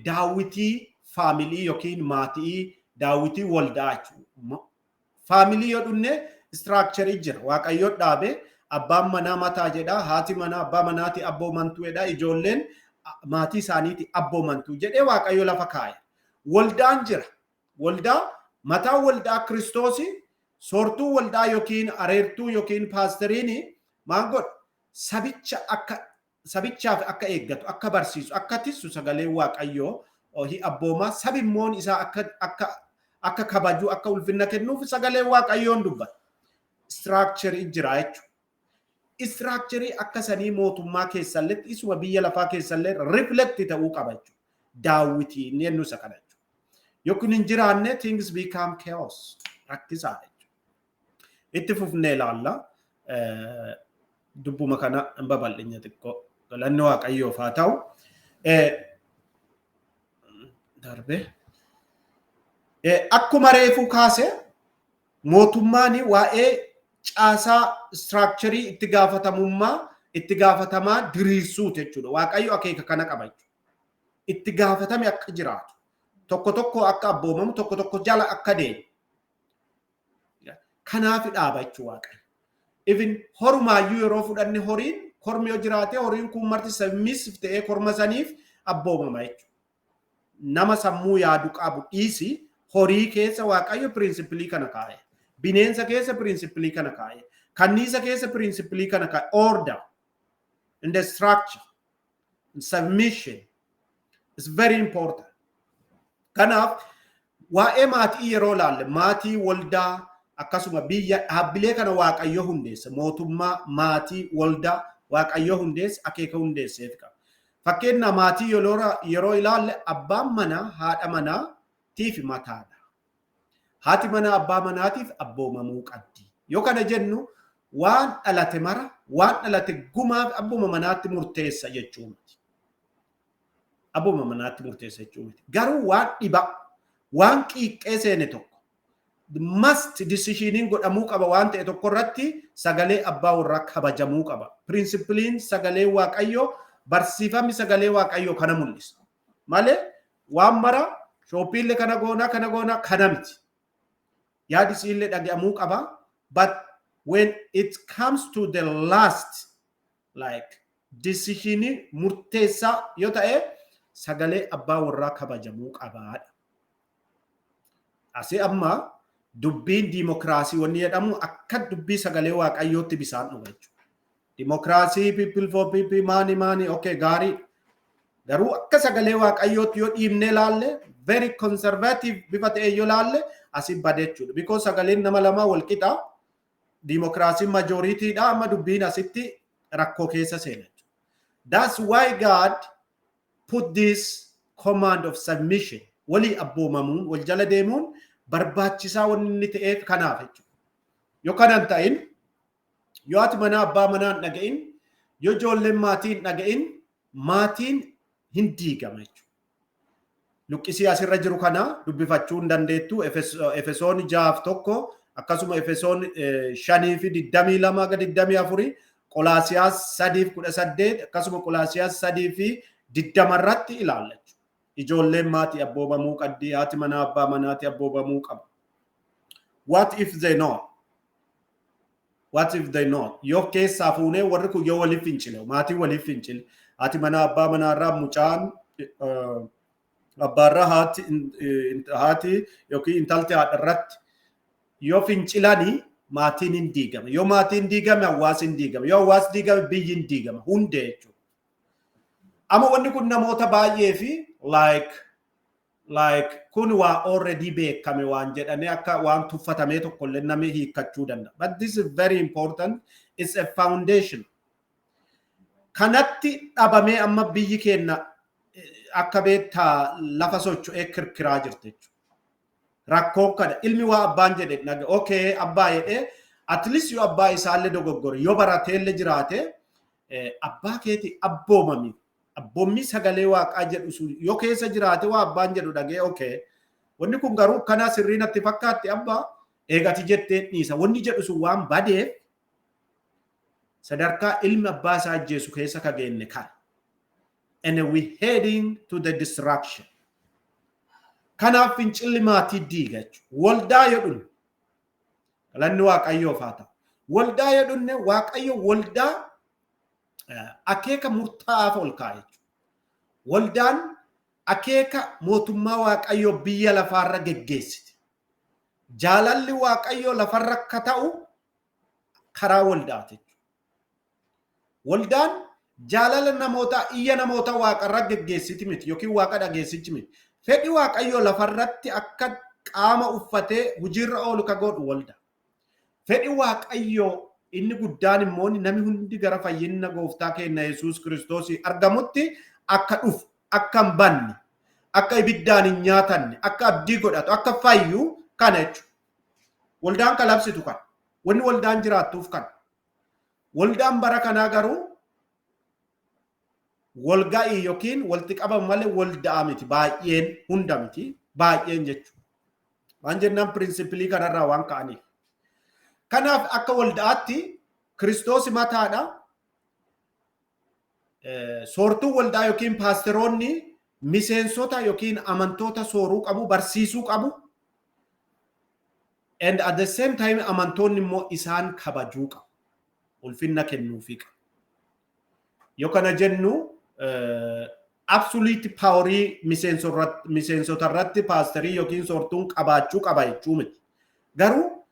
daawwitii family yookiin maatii, daawwitii waldaa jechuudha. Family yoo dhunne structure jira. Waaqayyo dhaabe, abbaan manaa mataa jedha, haati manaa abbaa manaati abboomantuu jedha, ijoolleen maatii isaaniiti abboomantuu jedhee Waaqayyo lafa kaaya. Waldaan jira. Waldaa mataa waldaa Kiristoosi, soortuu waldaa yookiin areertuu yookiin paasteriin maal godha? Sabicha akka sabichaaf akka eeggatu, akka barsiisu, akka tissu sagalee Waaqayyoo abboomaa, sabimmoon isaa akka kabaju, akka ulfinna kennuuf sagalee Waaqayyoon dubbata. Structure jira jechuudha. Structure akka sanii mootummaa keessallee, isuma biyya lafaa keessallee reflect ta'uu qaba jechuudha. Daawwitii inni jennu isa kana jechuudha. Yookiin hin jiraanne, things become chaos. Rakkisaadha jechuudha. Itti fufnee ilaalla. Dubbuma kana hin babal'inya xiqqoo. Galanni Waaqayyoof haa ta'u. Darbe. Akkuma reefuu kaase, mootummaan waa'ee caasaa, structure itti gaafatamummaa, itti gaafatamaa diriirsuuti jechuudha. Waaqayyo akeeka kana qaba jechuudha. Itti gaafatame akka jiraatu. Tokko tokko akka abboomamu, tokko tokko jala akka deemu. Kanaaf dhaaba jechuudha Waaqayyo. Even horumaayyuu yeroo fudhanne, horiin kormi yoo jiraate, horiin kun marti submissive ta'ee korma saniif abboomama jechuudha. Nama sammuu yaadu qabu dhiisi, horii keessa Waaqayyo principle kana kaa'e. Bineensa keessa principle kana kaa'e. Kanniisa keessa principle kana kaa'e. Order in the structure, submission is very important. Kanaaf waa'ee maatii yeroo laalle, maatii, waldaa, akkasuma biyya, dhaabbilee kana Waaqayyo hundeesse. Mootummaa, maatii, waldaa Waaqayyo hundeesse, akeeka hundeesseef qaba. Fakkeenya maatii yeroo ilaalle, abbaan manaa haadha manaatiif mataadha. Haati manaa abbaa manaatiif abboomamuu qabdi. Yoo kana jennu, waan dhalate mara, waan dhalate gumaaf abbuma manaatti murteessa jechuu miti. Abbuma manaatti murteessa jechuu miti. Garuu waan dhiba, waan qiiqqee seene tokko, must decisioniin godhamuu qaba waan ta'e tokko irratti sagalee abbaa warraa kabajamuu qaba. Principleiin sagalee Waaqayyoo, barsiifamni sagalee Waaqayyoo kana mul'isa. Malee waan mara shooppiillee kana goonaa, kana goonaa kana miti. Yaadi isiillee dhaga'amuu qaba. But when it comes to the last, like, decisionii murteessaa yoo ta'e, sagalee abbaa warraa kabajamuu qabaadha. Asii amma dubbiin diimokiraasii wanni jedhamu akka dubbii sagalee Waaqayyootti bisaan dhuga jechuudha. Diimokiraasii, people for people, maani maani, okay, gaarii. Garuu akka sagalee Waaqayyootti yoo dhiibnee laalle, very conservative bifa ta'e yoo laalle, asii bade jechuudha. Because sagaleen nama lamaa wal qixa. Diimokiraasiin majoritydha, amma dubbiin asitti rakkoo keessa seena jechuudha. That's why God put this command of submission. Walii abboomamuun, wal jala deemuun barbaachisaa wanni inni ta'eef kanaaf jechuudha. Yoo kana hin ta'in, yoo ati manaa abbaa manaa hin dhaga'in, yoo ijoolleen maatii hin dhaga'in, maatiin hin diigama jechuudha. Luqqisii asirra jiru kana dubbifachuu hin dandeettu. Efesoon 6:1, akkasuma Efesoon 5:22 ga 24, Qolaasiyaas 3:18, akkasuma Qolaasiyaas 3:20 irratti ilaalla jechuudha. Ijoolleen maatii abboomamuu qabdi, haati manaa abbaa manaati abboomamuu qaba. What if they not? What if they not? Yoo keessaa fuunee warri kun yoo waliif fincile, maatiin waliif fincile, haati manaa abbaa manaarraa, mucaan abbaarraa, haati yookiin intalti haadharratti yoo fincilanii, maatiin hin diigama. Yoo maatiin diigame, hawaasni hin diigama. Yoo hawaasni diigame, biyyi hin diigama. Hundee jechuudha. Amma wanni kun namoota baay'ee fi like kun waa already beekame waan jedhanii akka waan tuffatamee tokkollee namni hiikkachuu danda'a. But this is very important. It's a foundation. Kanatti dhabamee amma biyyi keenya akka beektaa lafa socho'ee kirkiraa jirti jechuudha. Rakkoon kana ilmi waa abbaan jedhe dhaga, okay, abbaa jedhee, at least yoo abbaa isaallee dogoggore, yoo barateellee jiraate, abbaa keeti abboomami, abboommi sagalee Waaqaa jedhu sun yoo keessa jiraate, waa abbaan jedhu dhagee, okay, wanni kun garuu kanaa sirrii natti fakkaatti abbaa, eegati jettee dhiisa wanni jedhu sun waan badeef, sadarkaa ilmi abbaa isaa ajjeesu keessa ka geenne kana. And we heading to the destruction. Kanaaf fincilli maatii diiga jechuudha. Waldaa yoo dhunne, galanni Waaqayyoof haa ta'u. Waldaa yoo dhunne, Waaqayyo waldaa akeeka murtaa'aaf ol kaa'e jechuudha. Waldaan akeeka mootummaa Waaqayyoo biyya lafaarra geggeessiti. Jaalalli Waaqayyoo lafarra akka ta'u karaa waldaati jechuudha. Waldaan jaalala namootaa, iyya namoota waaqarra geggeessiti miti yookiin Waaqa dhageessichi miti. Fedhi Waaqayyoo lafarratti akka qaama uffatee hojiirra oolu ka godhu waldaa. Fedhi Waaqayyoo inni guddaan immoo namni hundi gara fayyina gooftaa keenya Yesuus Kiristoos argamutti akka dhufu, akka hin banne, akka ibiddaan hin nyaatanne, akka abdii godhatu, akka fayyu kana jechuudha. Waldaan kan labsitu kana. Wanni waldaan jiraattuuf kana. Waldaan bara kanaa garuu Walga'ii yookiin walitti qabamu malee walda'a miti, baay'een hunda miti, baay'een jechuudha. Waan jennaan principle kanarraa waan ka'aniif. Kanaaf akka walda'aatti Kiristoos mataadha. Soortuun waldaa yookiin paasteroonni miseensota yookiin amantoota sooruu qabu, barsiisuu qabu. And at the same time amantoonni immoo isaan kabajuu qabu. Ulfinna kennuufii qabu. Yoo kana jennu, absolute powerii miseensota irratti paasterii yookiin soortuun qabaachuu qaba jechuu miti. Garuu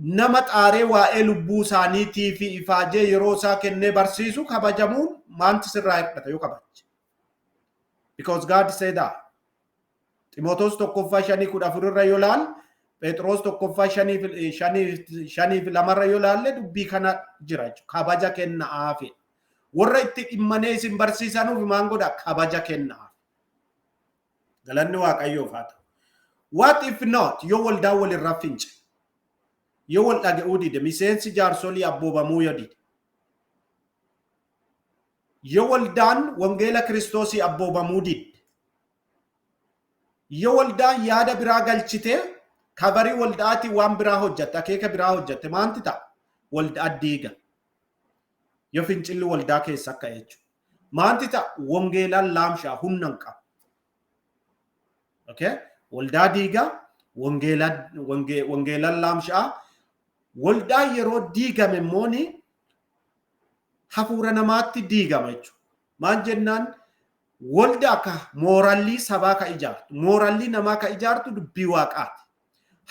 nama xaaree waa'ee lubbuu isaaniitii fi ifaajee yeroo isaa kennee barsiisu kabajamuun maanti sirraa hir'ata yoo kabaje? Because God said that. Ximootos tokkoffaa 5:14 irra yoo laal, Phexros tokkoffaa 5:2rra yoo laalle, dubbii kana jira jechuudha. Kabaja kenna'aafi. Warra itti dhimmanee isin barsiisanuuf maan godha? Kabaja kenna'aaf. Galanni Waaqayyoof haa ta'u. What if not? Yoo waldaan walirraa fince? Yoo wal dhaga'uu dide, miseensi jaarsolii abboobamuu yoo dide? Yoo waldaan wangeela Kiristoosii abboobamuu didde? Yoo waldaan yaada biraa galchitee coverii waldaatii waan biraa hojjatte, akeeka biraa hojjatte, maanti ta'a? Waldaa diiga. Yoo fincilli waldaa keessa akka jechuudha. Maanti ta'a? Wangeelaan laamshaa, humna hin qabu. Okay? Waldaa diigaa, wangeelaan laamshaa. Waldaa yeroo diigame immooni hafuura namaatti diigama jechuudha. Maal jennaan, waldaa akka moralii sabaa ka ijaartu, moralii namaa ka ijaartu dubbii Waaqaati.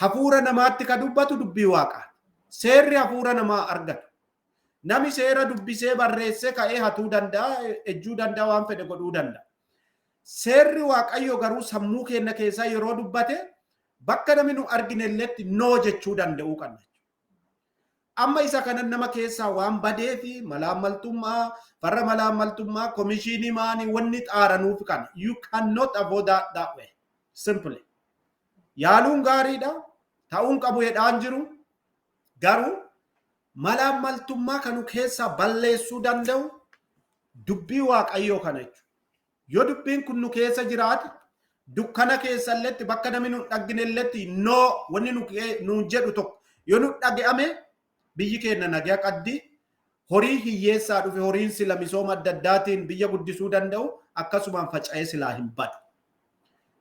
Hafuura namaatti ka dubbatu dubbii Waaqaati. Seerri hafuura namaa argatu. Nami seera dubbisee barreessee ka'ee hatuu danda'a, ejjuu danda'a, waan fedhe godhuu danda'a. Seerri Waaqayyo garuu sammuu keenya keessaa yeroo dubbate bakka namni nu argine illeetti no jechuu danda'uu qabna. Amma isa kana nama keessaa waan badee fi malaammaltummaa, farra malaammaltummaa, komishinii maanii wanni xaaranuuf kana. You cannot avoid that that way. Simply. Yaaluun gaariidha. Ta'uun qabu jedhaan jiru. Garuu malaammaltummaa kanu keessaa balleessuu danda'u dubbii Waaqayyoo kana jechuudha. Yoo dubbiin kun nu keessa jiraate, dukkana keessa illetti, bakka namni nu dhaggine illetti, no wanni nu jedhu tokko yoo nu dhaga'ame, biyyi keenya nagaa qabdi. Horii hiyyeessaa dhufe, horiin sila misooma adda addaatiin biyya guddisuu danda'u, akkasumaan faca'ee silaa hin badu.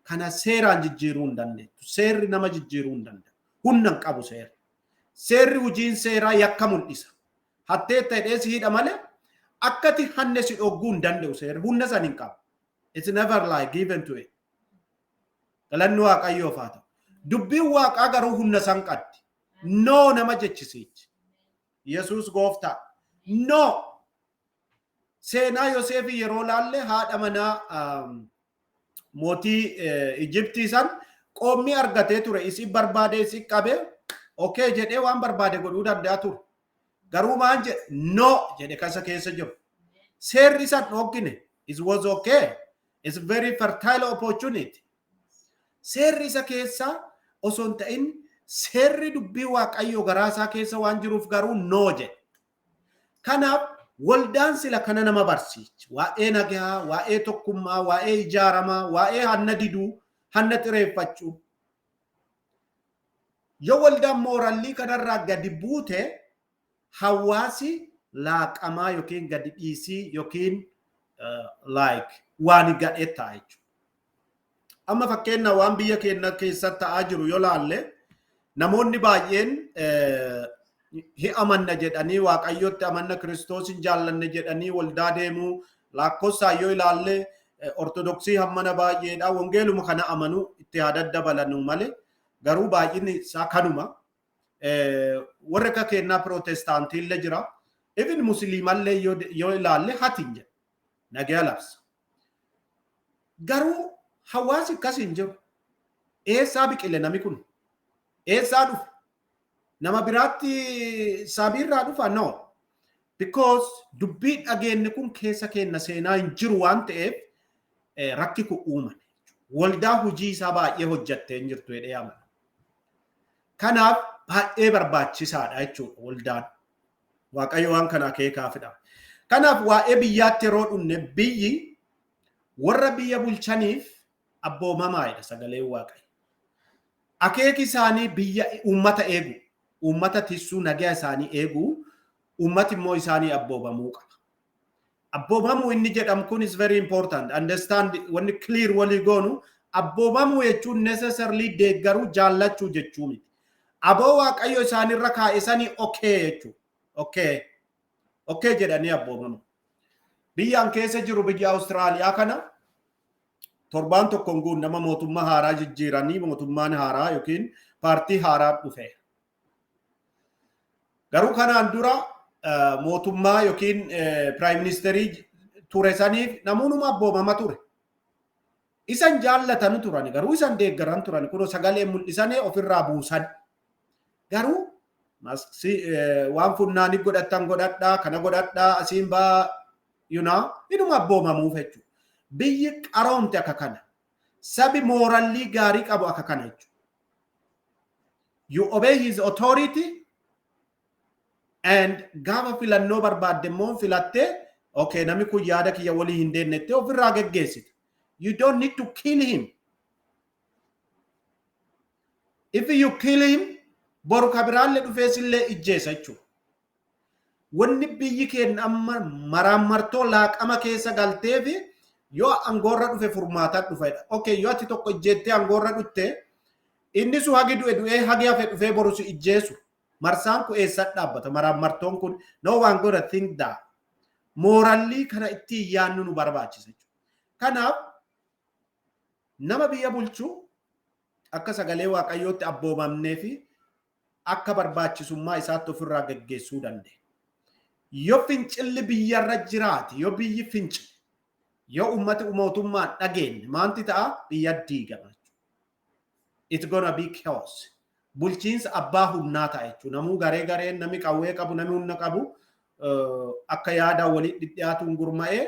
Kana seeraan jijjiiruu hin dandeettu. Seerri nama jijjiiruu hin danda'u. Humna hin qabu seerri. Seerri, hojiin seeraa yakka mul'isa. Hatteetta hidhee si hidha malee akkati hanne si dhogguu hin danda'u seerri. Humna san hin qabu. It's never like given to it. Galanni Waaqayyoof haa ta'u. Dubbiin Waaqaa garuu humna san qabdi. No nama jechisiichi. Yesuus gooftaa. No. Seenaa Yoseefii yeroo laalle, haadha manaa mootii Ijiptii san qoommii argatee ture. Isi barbaade, isi qabee, okay jedhee waan barbaade godhuu danda'a ture. Garuu maan jedhe? No jedhe kasa keessa jiru. Seerri san dhoggine. It was okay. It's very fertile opportunity. Seerri isa keessa osoo hin ta'in, seerri dubbii Waaqayyoo garaa isaa keessa waan jiruuf garuu no jedhe. Kanaaf waldaan sila kana nama barsiichi. Waa'ee nagaa, waa'ee tokkummaa, waa'ee ijaaramaa, waa'ee hanna diduu, hanna xireeffachuu. Yoo waldaan moralii kanarraa gadi buute, hawaasi laaqamaa yookiin gadi dhiisii yookiin like waan gadhee ta'a jechuudha. Amma fakkeenya waan biyya keenya keessatti ta'aa jiru yoo laalle, namoonni baay'een hi amanna jedhanii, Waaqayyotti amanna, Kiristoosin jaallanne jedhanii waldaa deemuu. Lakkoofsaan yoo ilaalle Ortodoksii hammana baay'eedha. Wangeeluma kana amanuu itti haa daddabalanuu malee garuu baay'inni isaa kanuma. Warri akka kennaa Pirootestaantiillee jira. Even Musliimallee yoo ilaalle hatiin jedha. Nagaa labsa. Garuu hawaasi akkas hin jiru. Eessaa biqile nami kun? Eessaa dhufe? Nama biraatti samiirraa dhufa? No. Because dubbii dhageenye kun keessa keenya seenaa hin jiru waan ta'eef rakki kun uumame. Waldaa hojii isaa baay'ee hojjattee hin jirtu jedhee amana. Kanaaf baay'ee barbaachisaadha jechuudha waldaan. Waaqayyo waan kana akeekaafidha. Kanaaf waa'ee biyyaatti yeroo dhunne, biyyi Warra biyya bulchaniif abboomamaadha sagaleen Waaqayyo. Akeeki isaanii biyya uummata eegu, uummata tissuu, nagaa isaanii eegu, uummati immoo isaanii abboomamuu qaba. Abboomamuu inni jedhamu kun is very important. Understand, wanni clear walii goonu, abboomamuu jechuun necessarily deeggaruu, jaallachuu jechuu miti. Aboo Waaqayyo isaanirra kaa'e sanii okay jechuudha. Okay jedhanii abboomamu. Biyyaan keessa jiru, biyya Awustiraaliyaa kana, torbaan tokkoon guun nama mootummaa haaraa jijjiiranii, mootummaan haaraa yookiin paartii haaraa dhufe. Garuu kanaan dura mootummaa yookiin prime ministerii ture saniif namoonni abboomama ture. Isan jaallatan turan, garuu isan deeggaran turan, kunoo sagalee mul'isanii ofirraa buusan. Garuu waan funnaanii godhatan godhadhaa, kana godhadhaa, asiin baa, inuma abboomamuuf jechuudha. Biyyi qaroomte akka kana. Sabi moralii gaarii qabu akka kana jechuudha. You obey his authority and gaafa filannoo barbaadde immoo filattee, okay, namni kun yaada kiyya walii hin deemnettee ofirraa geggeessita. You don't need to kill him. If you kill him, boru kabiraallee dhufee sillee ijjeessa jechuudha. Wanni biyyi keenya amma maraammartoo laaqama keessa galteefi yoo angoorra dhufe furmaataa dhufedha. Okay, yoo ati tokko ijjeettee angoorra dhutte, inni su hagi du'e du'ee, hagi hafe dhufee boru si ijjeesu. Marsaan kun eessa dhaabbata? Maraammartoon kun, no one gonna think that. Moralii kana ittiin yaannu nu barbaachisa jechuudha. Kanaaf nama biyya bulchuu akka sagalee Waaqayyootti abboomamnee fi akka barbaachisummaa isaatti ofirraa geggeessuu dandeenya. Yoo fincilli biyyarra jiraate, yoo biyyi fincile, yoo ummati mootummaan dhageenye, maanti ta'a? Biyya diigama. It's gonna be chaos. Bulchiinsa abbaa humnaa ta'a jechuudha. Namuu garee gareen, namni qawwee qabu, namni humna qabu akka yaadaan walitti dhiyaatuun gurma'ee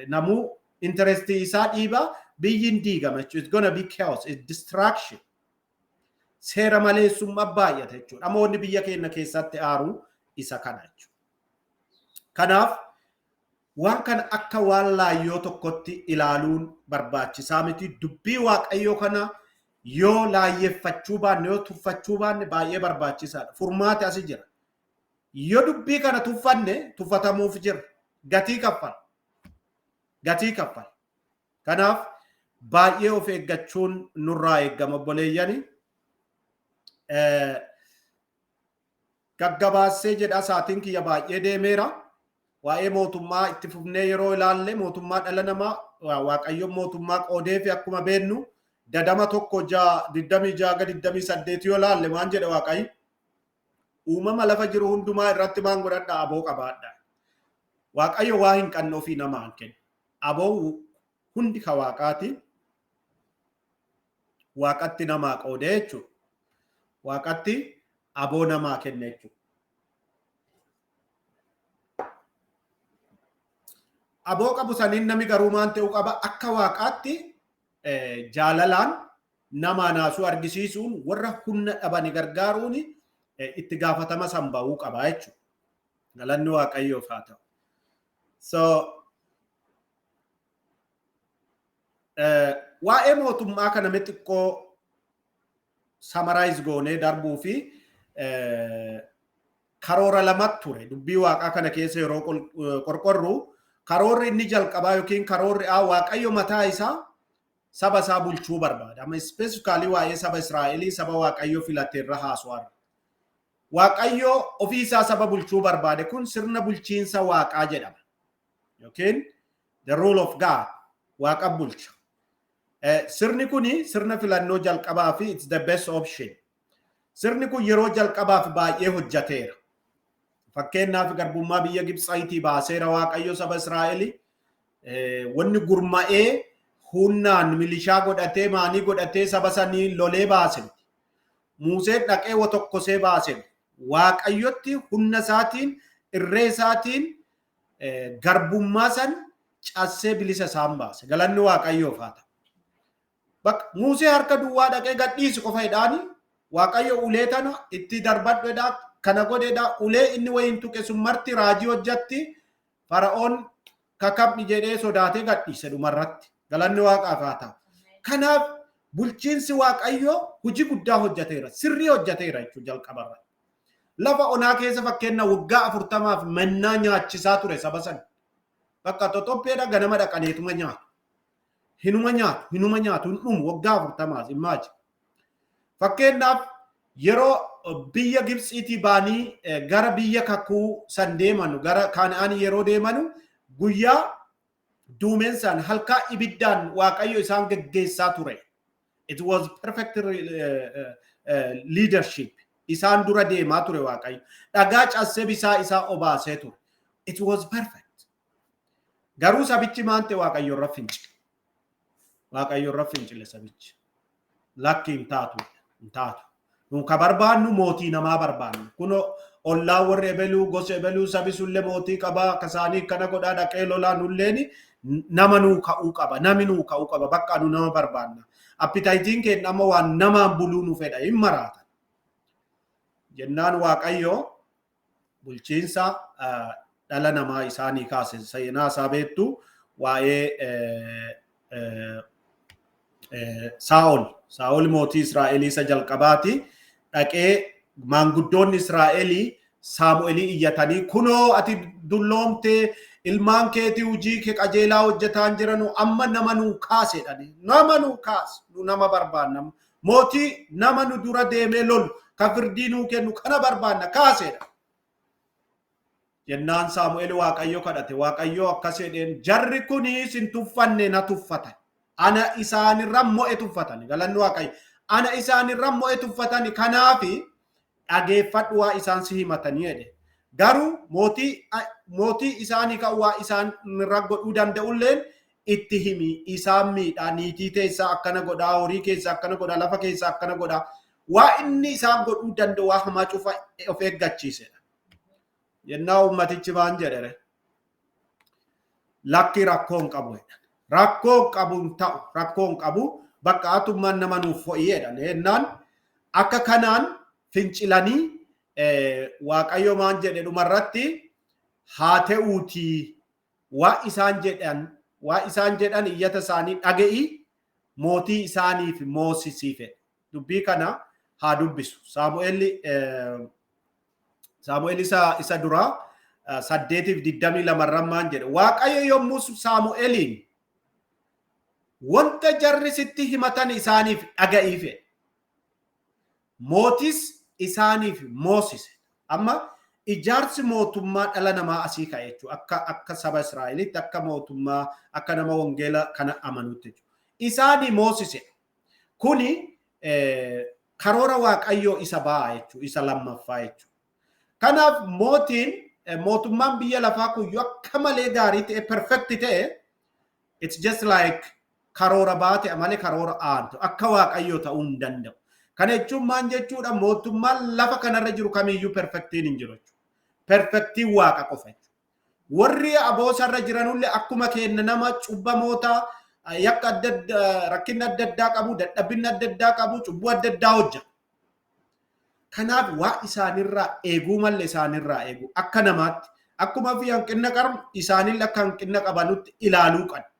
namuu interestii isaa dhiiba, biyyi hin diigama jechuudha. It's gonna be chaos. It's destruction. Seera maleessummaa baay'ata jechuudha. Namoonni biyya keenya keessatti aaru isa kana jechuudha. Kanaaf waan kana akka waan laayyoo tokkotti ilaaluun barbaachisaa miti. Dubbii Waaqayyoo kana yoo laayyeffachuu baanne, yoo tuffachuu baanne, baay'ee barbaachisaadha. Furmaati asi jira. Yoo dubbii kana tuffanne, tuffatamuuf jira. Gatii kaffala. Gatii kaffala. Kanaaf baay'ee of eeggachuun nurraa eeggama, obboleeyyani. Gaggabaassee jedha, saatiin kiyya baay'ee deemeera. Waa'ee mootummaa itti fufnee yeroo ilaalle, mootummaa dhala namaa Waaqayyoon mootummaa qoodee fi akkuma beennu dadama 1:6, 26-28 yoo ilaalle, waan jedhe Waaqayyo, uumama lafa jiru hundumaa irratti maan godhadha? Aboo qabaadha. Waaqayyo waa hin qabne ofii namaan kenna. Aboo hundi ka Waaqaati. Waaqatti namaa qoodee jechuudha. Waaqatti aboo namaa kenne jechuudha. Aboo qabu saniin nami garuu maan ta'uu qaba? Akka Waaqaatti jaalalaan nama naasuu argisiisuun, warra humna dhabani gargaaruun itti gaafatama san bahuu qaba jechuudha. Galanni Waaqayyoof haa ta'u. So waa'ee mootummaa kana xiqqoo summarize goonee darbuu fi karoora lamatti ture dubbii Waaqaa kana keessa yeroo qorqorru. Karoorri inni jalqabaa yookiin karoorri A, Waaqayyo mataa isaa saba isaa bulchuu barbaada. Amma specifically waa'ee saba Israa'elii, saba Waaqayyo filate irra haasawaa. Waaqayyo ofii isaa saba bulchuu barbaade. Kun sirna bulchiinsa Waaqaa jedhama. Yookiin the rule of God, Waaqa bulcha. Sirni kuni sirna filannoo jalqabaa fi it's the best option. Sirni kun yeroo jalqabaaf baay'ee hojjateera. Fakkeenyaaf garbummaa biyya Gibxaayitii baaseera Waaqayyo saba Israa'elii. Wanni gurma'ee humnaan milishaa godhatee, maanii godhatee saba sanii lolee baase. Museen dhaqee wa tokkosee baase. Waaqayyotti humna isaatiin, irree isaatiin garbummaa san cassee bilisa isaan baase. Galanni Waaqayyoof haa ta'u. Bakka Musee harka duwwaa dhaqee gadhiisi qofa jedhaani, Waaqayyo ulee tana itti darbadhu jedhaa, kana godhedha, ulee inni wayiin tuqe sun marti raajii hojjatti. Fara'oon Kakabni jedhee sodaatee gadhiise dhumarratti. Galanni Waaqaaf haa ta'u. Kanaaf bulchiinsi Waaqayyoo hojii guddaa hojjeteera. Sirrii hojjeteera jechuudha jalqabarra. Lafa onaa keessa fakkeenya waggaa 40f mannaa nyaachisaa ture saba sana. Bakka totoppheedha ganama dhaqaneetuma nyaatu. Hinuma nyaatu, hinuma nyaatu, hin dhumu waggaa 40f, imagine. Fakkeenyaaf yeroo biyya Gibxiitii baanii gara biyya kakuu san deemanu, gara Kana'aan yeroo deemanu, guyyaa duumessaan, halkaa ibiddaan Waaqayyo isaan geggeessaa ture. It was perfect leadership. Isaan dura deemaa ture Waaqayyo. Dhagaa cassee bisaa isaa obaasee ture. It was perfect. Garuu sabichi maal ta'e? Waaqayyo irra fincile. Waaqayyo irra fincile sabichi. Lakki, hin taatu. Hin taatu. Nu ka barbaannu mootii namaa barbaannu. Kunoo ollaa warri ebeluu, gosa ebeluu, sabi sullee mootii qabaa, akka isaanii kana godhaa, dhaqee lolaa, nulleeni nama nuu ka'uu qaba. Nami nuu ka'uu qaba. Bakka nu nama barbaanna. Appetite-iin keenya amma waan namaan buluu nu fedha, hin maraatan. Jennaan Waaqayyo bulchiinsa dhala namaa isaanii kaase. Seenaa isaa beektu, waa'ee Saa'ol. Saa'ol mootii Israa'elii isa jalqabaati. Dhaqee maanguddoonni Israa'elii Saamu'eelii iyyatanii, "Kunoo ati dulloomtee, ilmaan keetii hojii kee qajeelaa hojjetaan jiranu, amma nama nuu kaase" jedhani. "Nama nuu kaase, nu nama barbaanna. Mootii nama nu dura deemee lolu, ka firdii nuu kennu kana barbaanna, kaasedha." Jennaan Saamu'eel Waaqayyo kadhate. Waaqayyo akkas jedheen, "Jarri kuni sin tuffanne, na tuffatan. Ana isaanirra mo'e tuffatan." Galanni Waaqayyo. "Ana isaanirra mo'e tuffatan, kanaafi dhageeffadhu waa isaan si himatanii" jedhe. Garuu mootii isaanii kan waa isaan irra godhuu danda'ulleen itti himi, isaan miidhaa, niitii keessaa akkana godhaa, horii keessaa akkana godhaa, lafa keessaa akkana godhaa, waa inni isaan godhuu danda'u waa hamaa cufa of eeggachiisedha. Yennaa uummatichi waan jedhere, "Lakki, rakkoo hin qabu" jedhan. "Rakkoo hin qabu, hin ta'u, rakkoo hin qabu, bakka atummaan nama nuuf fo'ii" jedhan. Yennaan akka kanaan fincilanii, Waaqayyo maan jedhe dhumarratti? Haa ta'uutii waa isaan jedhan iyyata isaanii dhaga'i, mootii isaaniif moosisiife. Dubbii kana haa dubbisu. Saamu'eel isa duraa 8:22 maan jedhe? Waaqayyo yommuu Saamu'eeliin, "Wanta jarri sitti himatan isaaniif dhaga'iife, mootis isaaniif moosise." Amma ijaarsi mootummaa dhala namaa asii ka'e jechuudha. Akka saba Israa'elitti, akka mootummaa, akka nama wangeela kana amanutti jechuudha. Isaanii moosise. Kuni karoora Waaqayyoo isa ba'a jechuudha. Isa lammaffaa jechuudha. Kanaaf mootiin, mootummaan biyya lafaa kun yoo akka malee gaarii ta'e, perfect ta'e, it's just like karoora baate malee karoora aantu akka Waaqayyoo ta'uu hin danda'u. Kana jechuun maal jechuudha? Mootummaan lafa kanarra jiru kamiyyuu perfect-iin hin jiru jechuudha. Perfect-iin Waaqa qofa jechuudha. Warri aboosarra jiranullee akkuma keenya nama cubbamoota, yakka adda addaa, rakkina adda addaa qabu, dadhabina adda addaa qabu, cubbuu adda addaa hojjeta. Kanaaf waa isaanirraa eeguu malee, isaanirraa eeguu akka namaatti akkuma fi hanqina qabnu isaanillee akka hanqina qabanutti ilaaluu qabna.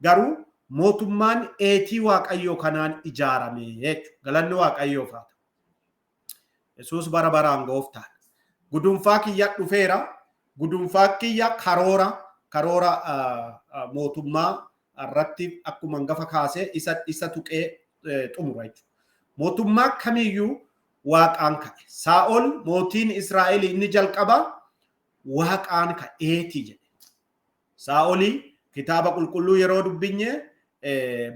Garuu mootummaan eetii Waaqayyoo kanaan ijaarame jechuudha. Galanni Waaqayyoof haa ta'u. Yesuus bara baraan gooftaadha. Gudunfaa kiyya dhufeera. Gudunfaa kiyya karoora mootummaa irratti akkuma hangafa kaasee isa tuqee xumura jechuudha. Mootummaa kamiyyuu Waaqaan ka'e. Saa'ol mootiin Israa'el inni jalqaba Waaqaan ka'eeti jedhe. Saa'olii kitaaba qulqulluu yeroo dubbinye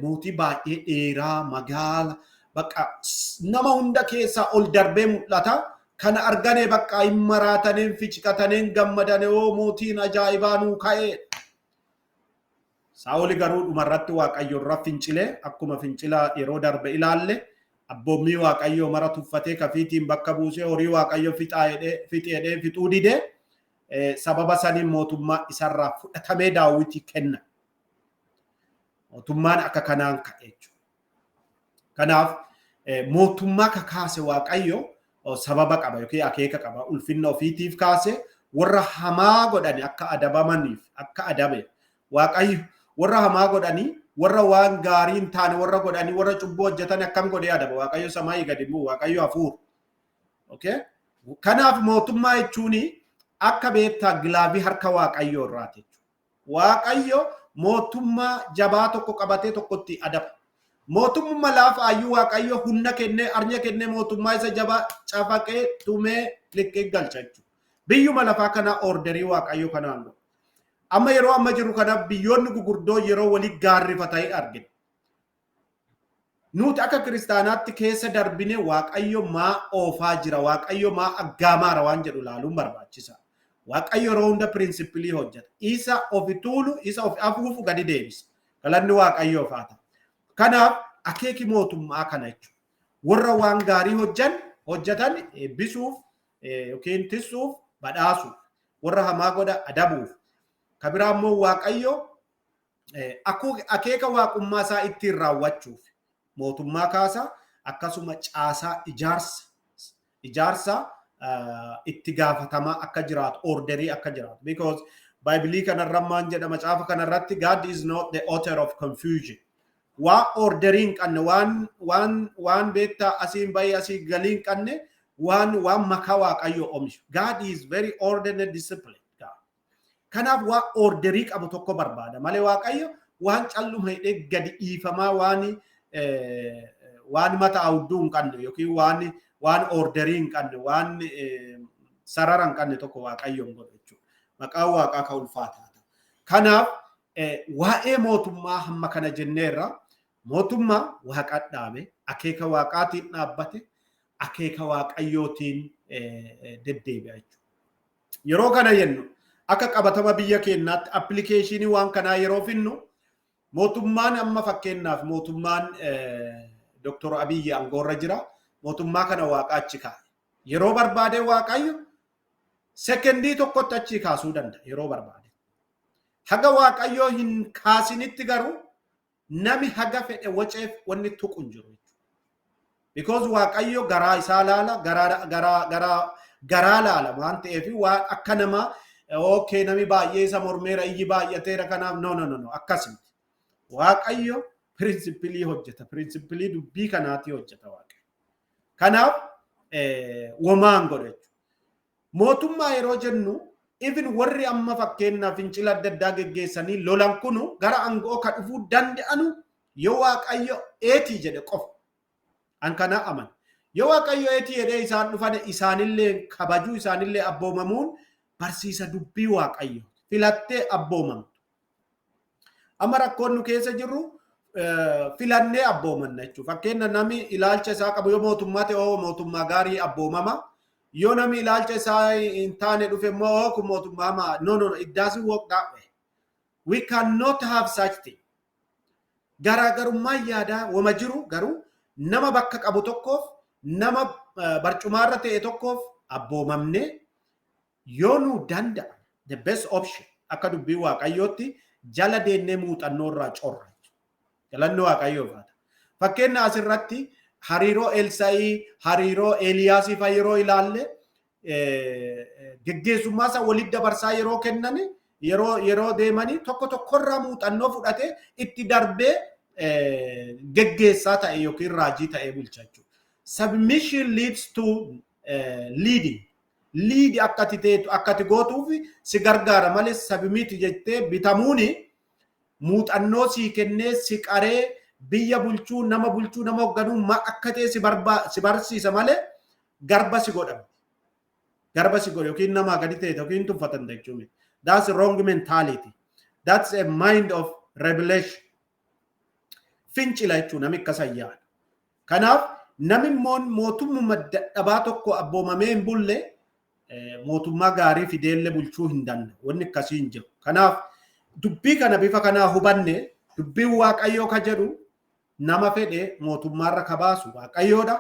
mootii baay'ee dheeraa, magaala, bakka nama hunda keessaa ol darbee mul'ata. Kana argane bakka hin maraataneen, ficiqataneen, gammadane, "Oo, mootiin ajaa'ibaa nuu ka'e." Saa'oli garuu dhumarratti Waaqayyo irra fincilee, akkuma fincila yeroo darbe ilaalle, abboommii Waaqayyoo mara tuffatee, kafiitiin bakka buusee, horii Waaqayyo fixeedhee fixuu didee, sababa saniin mootummaa isarraa fudhatamee Daawwitii kenna. Mootummaan akka kanaan ka'e jechuudha. Kanaaf mootummaa kakaase Waaqayyo sababa qaba yookiin akeeka qaba. Ulfinna ofiitiif kaase. Warra hamaa godhani akka adabamaniif akka adabe. Waaqayyo warra hamaa godhanii, warra waan gaarii hin taane warra godhanii, warra cubbuu hojjetan akkam godhee adaba? Waaqayyo samaayii gadi bu'u, Waaqayyo hafuura. Okay? Kanaaf mootummaa jechuun akka beektaa glove harka Waaqayyoo irraati jechuudha. Waaqayyo mootummaa jabaa tokko qabatee tokkotti adaba. Mootummaa laafaayyuu Waaqayyo humna kennee, arnya kennee, mootummaa isa jabaa cafaqee tumee liqqii galcha jechuudha. Biyyuma lafaa kana order Waaqayyo kanaan godha. Amma yeroo amma jiru kana biyyoonni gugurdoo yeroo walii gaarrifatanii argina. Nuti akka kiristaanaatti keessa darbine Waaqayyo maa oofaa jira, Waaqayyo maa aggaamaara waan jedhu ilaaluun barbaachisa. Waaqayyo yeroo hunda principle hojjeta. Isa ofi tuulu, isa ofi afuufu gadi deebisa. Galanni Waaqayyoof haa ta'u. Kanaaf akeeki mootummaa kana jechuudha. Warra waan gaarii hojjetan eebbisuuf yookiin tissuuf, badhaasuuf. Warra hamaa godha adabuuf. Ka biraa immoo Waaqayyo akeeka waaqummaa isaa ittiin raawwachuuf mootummaa kaasa, akkasuma caasaa ijaarsa itti gaafatamaa akka jiraatu, order akka jiraatu. Because Bible kanarra maan jedha? Macaafa kanarratti, "God is not the author of confusion." Waan order hin qabne, waan beektaa asiin bahee asii galii hin qabne, waan makaa Waaqayyo oomishu. God is very ordered and disciplined. Kanaaf waan order qabu tokko barbaada malee Waaqayyo waan calluma hidhee gadi dhiifamaa, waan mata hudduu hin qabne yookiin waan order hin qabne, waan sarara hin qabne tokko Waaqayyo hin godhu jechuudha. Maqaan Waaqaa kan ulfaataa ta'a. Kanaaf waa'ee mootummaa hamma kana jenneerra. Mootummaa Waaqa dhaabe, akeeka Waaqaatiin dhaabbate, akeeka Waaqayyootiin deddeebi'a jechuudha. Yeroo kana jennu, akka qabatama biyya keenyaatti application waan kanaa yeroo finnu, mootummaan amma fakkeenyaaf mootummaan Dr. Abiyyi aangoorra jira. Mootummaa kana Waaqa achi kaa'e. Yeroo barbaade Waaqayyo second tokkotti achi kaasuu danda'a yeroo barbaade. Haga Waaqayyoo hin kaasinitti garuu nami haga fedhe waceef wanni tuqu hin jiru. Because Waaqayyo garaa isaa laala, garaa garaa garaa garaa laala waan ta'eef, waan akka namaa, okay, nami baay'ee isa mormeera, iyyi baay'ateera, kanaaf no, no, no, no, akkas miti. Waaqayyo principle hojjeta. Principle dubbii kanaatii hojjeta Waaqayyo. Kanaaf womaan godha jechuudha. Mootummaa yeroo jennu, even warri amma fakkeenyaaf fincila adda addaa geggeessanii lolan kunu gara aangoo ka dhufuu danda'anu yoo Waaqayyo eetii jedhe qofa. An kana amana. Yoo Waaqayyo eetii jedhee isaan dhufan, isaanillee kabajuu, isaanillee abboomamuun barsiisa dubbii Waaqayyo. Filattee abboomamtu. Amma rakkoon nu keessa jirru filannee abboomanna jechuudha. Fakkeenya namni ilaalcha isaa qabu yoo mootummaa ta'e, oo mootummaa gaarii abboomama. Yoo namni ilaalcha isaa hin taane dhufe immoo, oo kun mootummaa hamaa. No, no, no, it doesn't work that way. We cannot have such thing. Garaagarummaan yaadaa wama jiru, garuu nama bakka qabu tokkoof, nama barcumaarra ta'e tokkoof abboomamne yoo nu danda'a, the best option akka dubbii Waaqayyootti jala deennee muuxannoo irraa corra. Galanni Waaqayyoof haa ta'u. Fakkeenya asirratti hariiroo Elsaa'ii, hariiroo Eeliyaasii fa'a yeroo ilaalle, geggeessummaa isaa walitti dabarsaa yeroo kennan, yeroo deemanii tokko tokkorraa muuxannoo fudhatee itti darbee geggeessaa ta'e yookiin raajii ta'ee bulcha jechuudha. Submission leads to leading. Lead akka ati teetu, akka ati gootuuf si gargaara malee, submit jettee bitamuuni muuxannoo sii kennee si qaree biyya bulchuu, nama bulchuu, nama hoogganuu ma akka ta'e si barsiisa malee garba si godhama. Garba si godhe yookiin namaa gadi ta'e yookiin tuffatan jechuudha. That's wrong mentality. That's a mind of revelation. Fincila jechuun namni akkas ayyaana. Kanaaf namni immoo mootummaa dadhabaa tokko abboomamee hin bulle mootummaa gaarii fideellee bulchuu hin danda'u. Wanni akkasii hin jiru. Kanaaf dubbii kana bifa kanaa hubanne, dubbiin Waaqayyoo ka jedhu nama fedhe mootummaarra ka baasu Waaqayyoodha.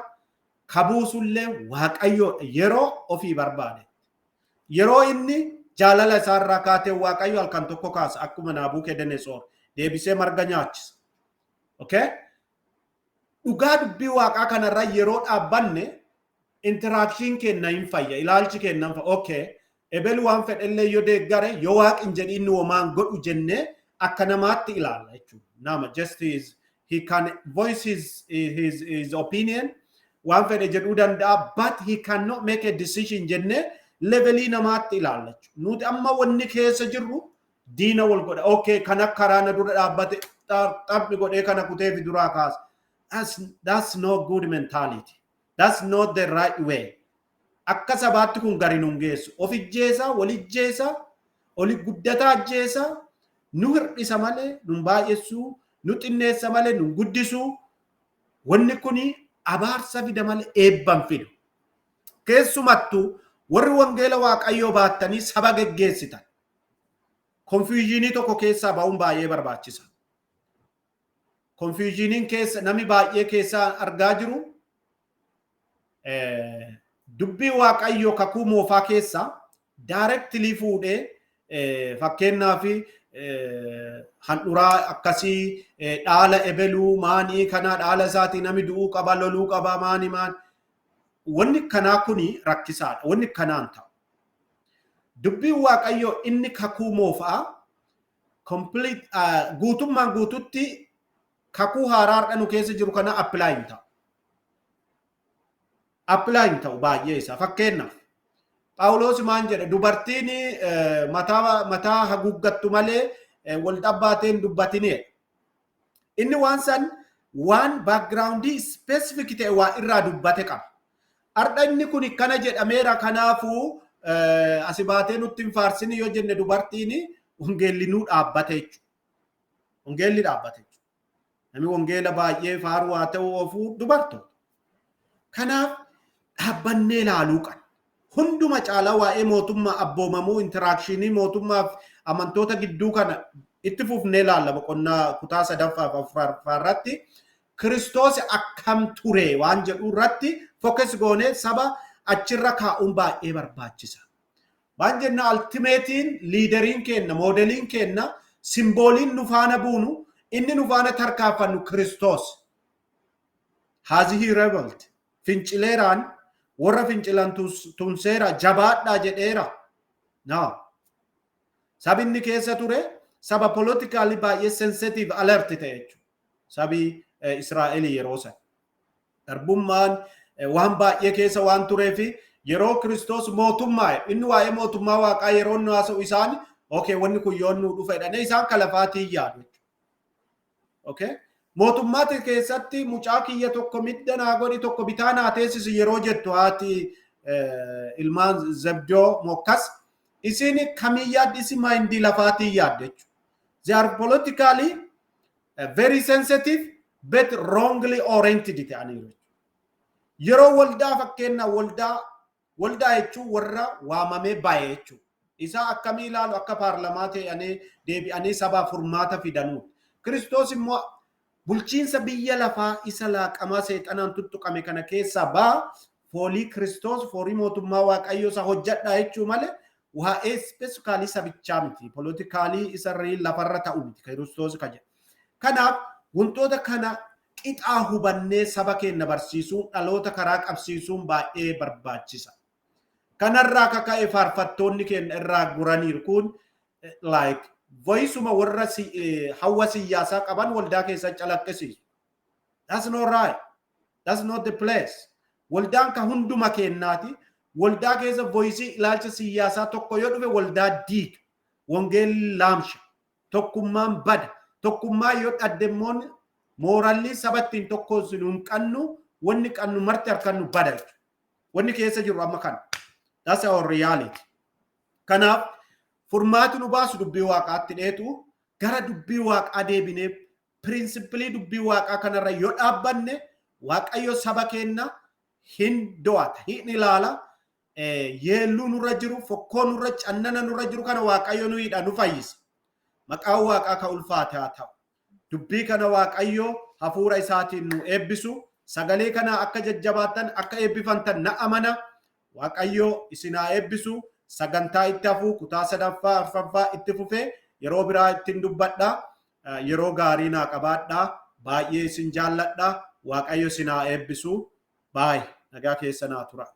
Ka buusullee Waaqayyoodha yeroo ofii barbaade. Yeroo inni jaalala isaarraa kaatee Waaqayyo halkan tokko kaasa, akkuma Naabukedenesoor deebisee marga nyaachisa. Okay? Dhugaa dubbii Waaqaa kanarra yeroo dhaabbanne interaction kenna hin fayya, ilaalchi kenna hin fayya. Okay. Ebel waan fedhellee yoo deeggare, yoo Waaqi hin jedhin womaan godhu jennee akka namaatti ilaalla jechuudha. Nama just is he can voice his opinion, waan fedhe jedhuu danda'a, but he cannot make a decision jennee levelii namaatti ilaalla jechuudha. Nuti amma wanni keessa jirru diina wal godha. Okay, kana karaa na dura dhaabbate xaphi godhee kana kutee fi duraa kaasa. That's no good mentality. That's not the right way. Akka sabaatti kun gari nun geessu. Of ijjeesa, wal ijjeesa, oli guddataa ajjeesa, nu hir'isa malee nun baay'essuu, nu xinneessa malee nun guddisuu. Wanni kuni abaarsa fida malee eebban fidu. Keessumattuu warri wangeela Waaqayyoo baattanii saba geggeessitan. Confusionii tokko keessaa ba'uun baay'ee barbaachisa. Confusioniin keessa nami baay'ee keessaa argaa jiru, dubbii Waaqayyoo Kakuu Moofaa keessa directly fuudhee, fakkeenyaaf handhuraa akkasii, dhaala ebeluu maanii kana, dhaala isaatii nami du'uu qaba, loluu qaba, maani maan, wanni kanaa kuni rakkisaadha. Wanni kanaan ta'u. Dubbiin Waaqayyoo inni Kakuu Moofaa complete guutummaan guututti Kakuu Haaraa har'a nu keessa jiru kana apply hin ta'u. Apply hin ta'u baay'ee isaa. Fakkeenyaaf Phaawulos maan jedhe? Dubartiin mataa haguuggattu malee wal dhabbaateen hin dubbatinidha. Inni waan san waan backgroundii specific ta'e waa irraa dubbate qaba. Har'a inni kun kana jedhameera, kanaafuu asi baatee nutti hin faarsini yoo jenne, dubartiin wangeelli nuu dhaabbate jechuudha. Wangeelli dhaabbate jechuudha. Namni wangeela baay'ee faaruu haa ta'u oofuu dubartoota. Kanaaf dhaabbannee ilaaluu qabna. Hunduma caalaa waa'ee mootummaa abboomamuu, interactionii mootummaaf amantoota gidduu kana itti fufnee ilaalla boqonnaa kutaa sadaffaa fi afuraffaa irratti. Kiristoos akkam ture waan jedhu irratti focus goonee saba achirra kaa'uun baay'ee barbaachisa. Waan jenna, ultimateiin leaderiin kenna, modeliin kenna, symboliin nu faana buunu, inni nu faana tarkaanfannu Kiristoos. Has he rebelled? Fincileeraan warra fincilan tumseera, jabaadhaa jedheera. No. Sabinni keessa ture saba politically baay'ee sensitive, alert ta'e jechuudha. Sabi Israa'elii yeroo sana. Darbummaan waan baay'ee keessa waan tureefi yeroo Kiristoos mootummaa, inni waa'ee mootummaa Waaqaa yeroo inni haasa'u, isaan okay, wanni kun yoo nu dhufe jedhanii isaan kalafaatii yaadu. Okay? Mootummaati keessatti mucaa kiyya tokko midda naa godhi, tokko bitaa naa teessisi yeroo jettu, haati ilmaan Zebdoo mokkas isin kamii yaaddi? Isin mindii lafaatii yaadde jechuudha. They are politically very sensitive but wrongly oriented ta'aniiru. Yeroo waldaa, fakkeenya waldaa jechuun warra waamamee bahe jechuudha. Isaa akkamii ilaalu? Akka paarlamaa ta'anii deebi'anii sabaaf furmaata fidanuu. Kiristoos immoo bulchiinsa biyya lafaa isa laaqamaa seexanaan tuttuqame kana keessaa baa, foolii Kiristoos, foolii mootummaa Waaqayyoo isa hojjedhaa jechuu malee waa'ee specifically sabichaa miti. Politically isa lafarra ta'u miti Kiristoos ka jedhu. Kanaaf wantoota kana qixaa hubannee saba keenya barsiisuun, dhaloota karaa qabsiisuun baay'ee barbaachisa. Kanarraa kaka'e faarfattoonni keenya irraa guraniiru kun like voiceuma warra hawwa siyaasaa qaban waldaa keessa calaqqisiisu. That's not right. That's not the place. Waldaan ka hunduma keennaati. Waldaa keessa voiceii ilaalcha siyaasaa tokko yoo dhufe waldaa diiga. Wangeelli laamsha. Tokkummaan bada. Tokkummaa yoo dhadde immoo moralii saba ittiin tokko hin qabnu, wanni qabnu marti harkannu bada jechuudha. Wanni keessa jiru amma kana. That's our reality. Kanaaf furmaati nu baasu dubbii Waaqaatti dheetu, gara dubbii Waaqaa deebinee principleii dubbii Waaqaa kanarra yoo dhaabbanne, Waaqayyo saba keenya hin do'ata, hin ilaala. Yeelluu nurra jiru, fokkoo nurra, cannana nurra jiru kana Waaqayyo nu hidha, nu fayyisa. Maqaan Waaqaa ka ulfaate haa ta'u. Dubbii kana Waaqayyo hafuura isaatiin nu eebbisu. Sagalee kana akka jajjabaattan, akka eebbifantan na amana. Waaqayyo isin haa eebbisu. Sagantaa itti hafuu kutaa sadaffaa, arfaffaa itti fufee yeroo biraa ittiin dubbadha. Yeroo gaarii naa qabaadha. Baay'ee isin jaalladha. Waaqayyo isin haa eebbisu. Baay'ee nagaa keessa naa tura.